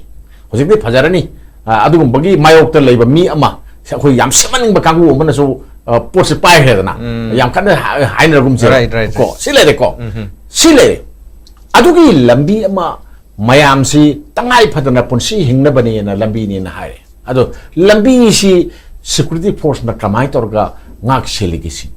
ꯍꯧꯖꯤꯛꯇꯤ ꯐꯖꯔꯅꯤ꯫ ꯑ, ꯑꯗꯨꯒꯨꯝꯕꯒꯤ ꯃꯥꯌꯣꯛꯇ ꯂꯩꯕ ꯃꯤ ꯑꯃ, ꯁ-, ꯑꯩꯈꯣꯏ ꯌꯥꯝ ꯁꯦꯝꯍꯟꯅꯤꯡꯕ ꯀꯥꯡꯕꯨ ꯑꯃꯅꯁꯨ, ꯑ, ꯄꯣꯠꯁꯦ ꯄꯥꯏꯈ꯭ꯔꯦꯗꯅ, ꯌꯥꯝ ꯀꯟꯅ ꯍꯥ-, ꯍꯥꯏꯅꯔꯒꯨꯝꯁꯦ꯫ Right, right, right. ꯀꯣ, ꯁꯤ ꯂꯩꯔꯦꯀꯣ꯫ ꯁꯤ ꯂꯩꯔꯦ꯫ ꯑꯗꯨꯒꯤ ꯂꯝꯕꯤ ꯑꯃ ꯃꯌꯥꯝꯁꯤ ꯇꯉꯥꯏ ꯐꯗꯅ ꯄꯨꯟꯁꯤ ꯍꯤꯡꯅꯕꯅꯦꯅ ꯂꯝꯕꯤꯅꯦꯅ ꯍꯥꯏꯔꯦ꯫ ꯑꯗꯣ ꯂꯝꯕꯤꯁꯤ security forceꯅ ꯀꯃꯥꯏꯅ ꯇꯧꯔꯒ ꯉꯥꯛ ꯁꯦꯜꯂꯤꯒꯦ ꯁꯤ?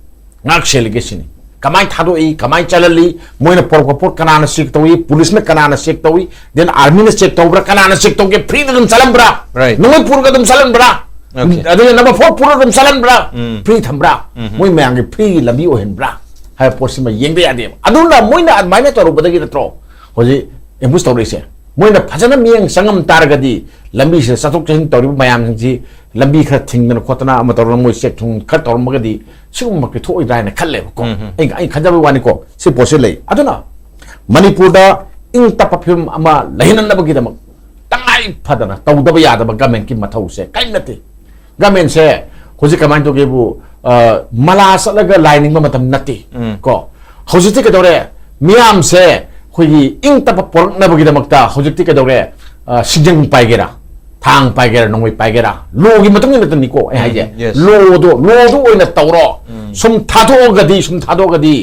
ꯉꯥꯛ ꯁꯦꯜꯂꯤꯒꯦ ꯁꯤꯅꯤ꯫ ꯀꯃꯥꯏꯅ ꯊꯥꯗꯣꯛꯏ, ꯀꯃꯥꯏꯅ ꯆꯠꯍꯜꯂꯤ, ꯃꯣꯏꯅ ꯄꯣꯔꯛꯄ ꯄꯣꯠ ꯀꯅꯥꯅ check ꯇꯧꯏ, ꯄꯨꯂꯤꯁꯅ ꯀꯅꯥꯅ check ꯇꯧꯏ, then armyꯅ check ꯇꯧꯕ꯭ꯔꯥ, ꯀꯅꯥꯅ check ꯇꯧꯒꯦ, freeꯗ ꯑꯗꯨꯝ ꯆꯠꯍꯟꯕ꯭ꯔꯥ? Right. ꯅꯣꯡꯃꯩ ꯄꯨꯔꯒ ꯑꯗꯨꯝ ꯆꯠꯍꯟꯕ꯭ꯔꯥ? Okay. ꯑꯗꯨꯒ number four ꯄꯨꯔꯒ ꯑꯗꯨꯝ ꯆꯠꯍꯟꯕ꯭ꯔꯥ? ꯎꯝ. Free ꯊꯝꯕ꯭ꯔꯥ? ꯃꯣꯏ ꯃꯌꯥꯝꯒꯤ freeꯒꯤ ꯂꯝꯕꯤ ꯑꯣꯏꯍꯟꯕ꯭ꯔꯥ ꯍꯥꯏꯕ ꯄꯣꯠꯁꯤꯃ ꯌꯦꯡꯕ ꯌꯥꯗꯦꯕ꯫ ꯑꯗꯨꯅ ꯃꯣꯏꯅ ꯑꯗꯨꯃꯥꯏꯅ ꯇꯧꯔꯨꯕꯗꯒꯤ ꯅꯠꯇ꯭ꯔꯣ ꯍꯧꯖꯤꯛ ambush ꯇꯧꯔꯛꯏꯁꯦ? ꯃꯣꯏꯅ ꯐꯖꯅ ꯃꯤꯠꯌꯦꯡ ꯆꯪꯉꯝ ꯇꯥꯔꯒꯗꯤ, ꯂꯝꯕꯤꯁꯤꯗ ꯆꯠꯊꯣꯛ ꯆꯠꯁꯤꯟ ꯇꯧꯔꯤꯕ ꯃꯌꯥꯝꯁꯤꯡꯁꯤ ꯂꯝꯕꯤ ꯈꯔ ꯊꯤꯡꯗꯅ ꯈꯣꯠꯇꯅ ꯑꯃ ꯇꯧꯔꯒ ꯃꯣꯏ check ꯊꯨꯡ ꯈꯔ ꯇꯧꯔꯝꯃꯒꯗꯤ ꯁꯤꯒꯨꯝꯕ ꯊꯣꯛꯑꯣꯏꯗ꯭ꯔꯥ ꯍꯥꯏꯅ ꯈꯜꯂꯦꯕꯀꯣ꯫ ꯑꯩ, ꯑꯩ ꯈꯟꯖꯕꯒꯤ ꯋꯥꯅꯤꯀꯣ, ꯁꯤ ꯄꯣꯠꯁꯤ ꯂꯩ꯫ ꯑꯗꯨꯅ ꯃꯅꯤꯄꯨꯔꯗ ꯏꯪ ꯇꯞꯄ ꯐꯤꯕꯝ ꯑꯃ ꯂꯩꯍꯟꯅꯕꯒꯤꯗꯃꯛ ꯇꯉꯥꯏ ꯐꯗꯅ ꯇꯧꯗꯕ ꯌꯥꯗꯕ governmentꯀꯤ ꯃꯊꯧꯁꯦ ꯀꯔꯤꯝ ꯅꯠꯇꯦ꯫ Governmentꯁꯦ ꯍꯧꯖꯤꯛ ꯀꯃꯥꯏꯅ ꯇꯧꯒꯦꯕꯨ, ꯑ, ꯃꯂꯥ ꯆꯠꯂꯒ ꯂꯥꯏ ꯅꯤꯡꯕ ꯃꯇꯝ ꯅꯠꯇꯦ꯫ ꯀꯣ, ꯍꯧꯖꯤꯛꯇꯤ ꯀꯩꯗꯧꯔꯦ? ꯃꯤꯌꯥꯝꯁꯦ ꯑꯩꯈꯣꯏꯒꯤ ꯏꯪ ꯇꯞꯄ ꯄꯣꯔꯛꯅꯕꯒꯤꯗꯃꯛꯇ ꯍꯧꯖꯤꯛꯇꯤ ꯀꯩꯗꯧꯔꯦ? ꯑ, ꯁꯤꯡꯖꯪ ꯄꯥꯏꯒꯦꯔꯥ, ꯊꯥꯡ ꯄꯥꯏꯒꯦꯔꯥ, ꯅꯣꯡꯃꯩ ꯄꯥꯏꯒꯦꯔꯥ, lawꯒꯤ ꯃꯇꯨꯡ ꯏꯟꯅ ꯅꯠꯇꯅꯤꯀꯣ ꯑꯩ ꯍꯥꯏꯁꯦ꯫ Yes. Lawꯗꯣ, lawꯗꯣ ꯑꯣꯏꯅ ꯇꯧꯔꯣ꯫ ꯁꯨꯝ ꯊꯥꯗꯣꯛꯑꯒꯗꯤ, ꯁꯨꯝ ꯊꯥꯗꯣꯛꯑꯒꯗꯤ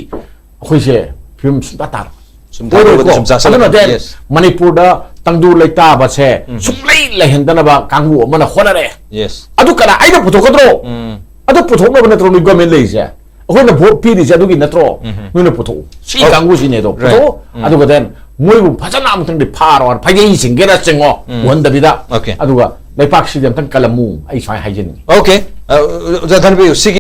ꯑꯩꯈꯣꯏꯁꯦ ꯐꯤꯕꯝ ꯁꯨꯡꯇꯥ ꯇꯥꯔꯣꯏ꯫ ꯁꯨꯝ ꯊꯥꯗꯣꯛꯑꯒꯗꯤ ꯑꯣꯏꯔꯣꯏꯀꯣ꯫ ꯁꯨꯝ ꯆꯥꯁꯤꯜꯂꯛꯀꯅꯤ꯫ ꯑꯗꯨꯅ then Yes. ꯃꯅꯤꯄꯨꯔꯗ ꯇꯪꯗꯨ ꯂꯩꯇꯥꯕꯁꯦ ꯁꯨꯡꯂꯩ ꯂꯩꯍꯟꯗꯅꯕ ꯀꯥꯡꯕꯨ ꯑꯃꯅ ꯍꯣꯠꯅꯔꯦ꯫ Yes. ꯑꯗꯨ ꯀꯅꯥ? ꯑꯩꯅ ꯄꯨꯊꯣꯛꯀꯗ꯭ꯔꯣ? ꯑꯗꯨ ꯄꯨꯊꯣꯛꯅꯕ ꯅꯠꯇ꯭ꯔꯣ ꯅꯣꯏ government ꯂꯩꯔꯤꯁꯦ? ꯑꯩꯈꯣꯏꯅ vote ꯄꯤꯔꯤꯁꯦ ꯑꯗꯨꯒꯤ ꯅꯠꯇ꯭ꯔꯣ? ꯅꯣꯏꯅ ꯄꯨꯊꯣꯛꯎ꯫ ꯁꯤ Oh. ꯀꯥꯡꯕꯨꯁꯤꯅꯦ ꯑꯗꯣ Right. ꯄꯨꯊꯣꯛꯎ꯫ ꯑꯗꯨꯒ then ꯃꯣꯏꯕꯨ ꯐꯖꯅ ꯑꯃꯨꯛꯇꯪꯗꯤ ꯐꯥꯔꯣ, ꯐꯩꯖꯩ ꯆꯤꯡꯒꯦꯔꯥ ꯆꯤꯡꯉꯣ, ꯎꯍꯟꯗꯕꯤꯗ꯫ Okay. ꯑꯗꯨꯒ ꯂꯩꯄꯥꯛꯁꯤꯗꯤ ꯑꯝꯇꯪ ꯀꯜꯂꯝꯃꯨ, ꯑꯩ ꯁꯨꯃꯥꯏꯅ ꯍꯥꯏꯖꯅꯤꯡꯉꯤ꯫ Okay. ꯑ, ꯑꯣꯖꯥ ꯙꯅꯕꯤꯔ, ꯁꯤꯒꯤ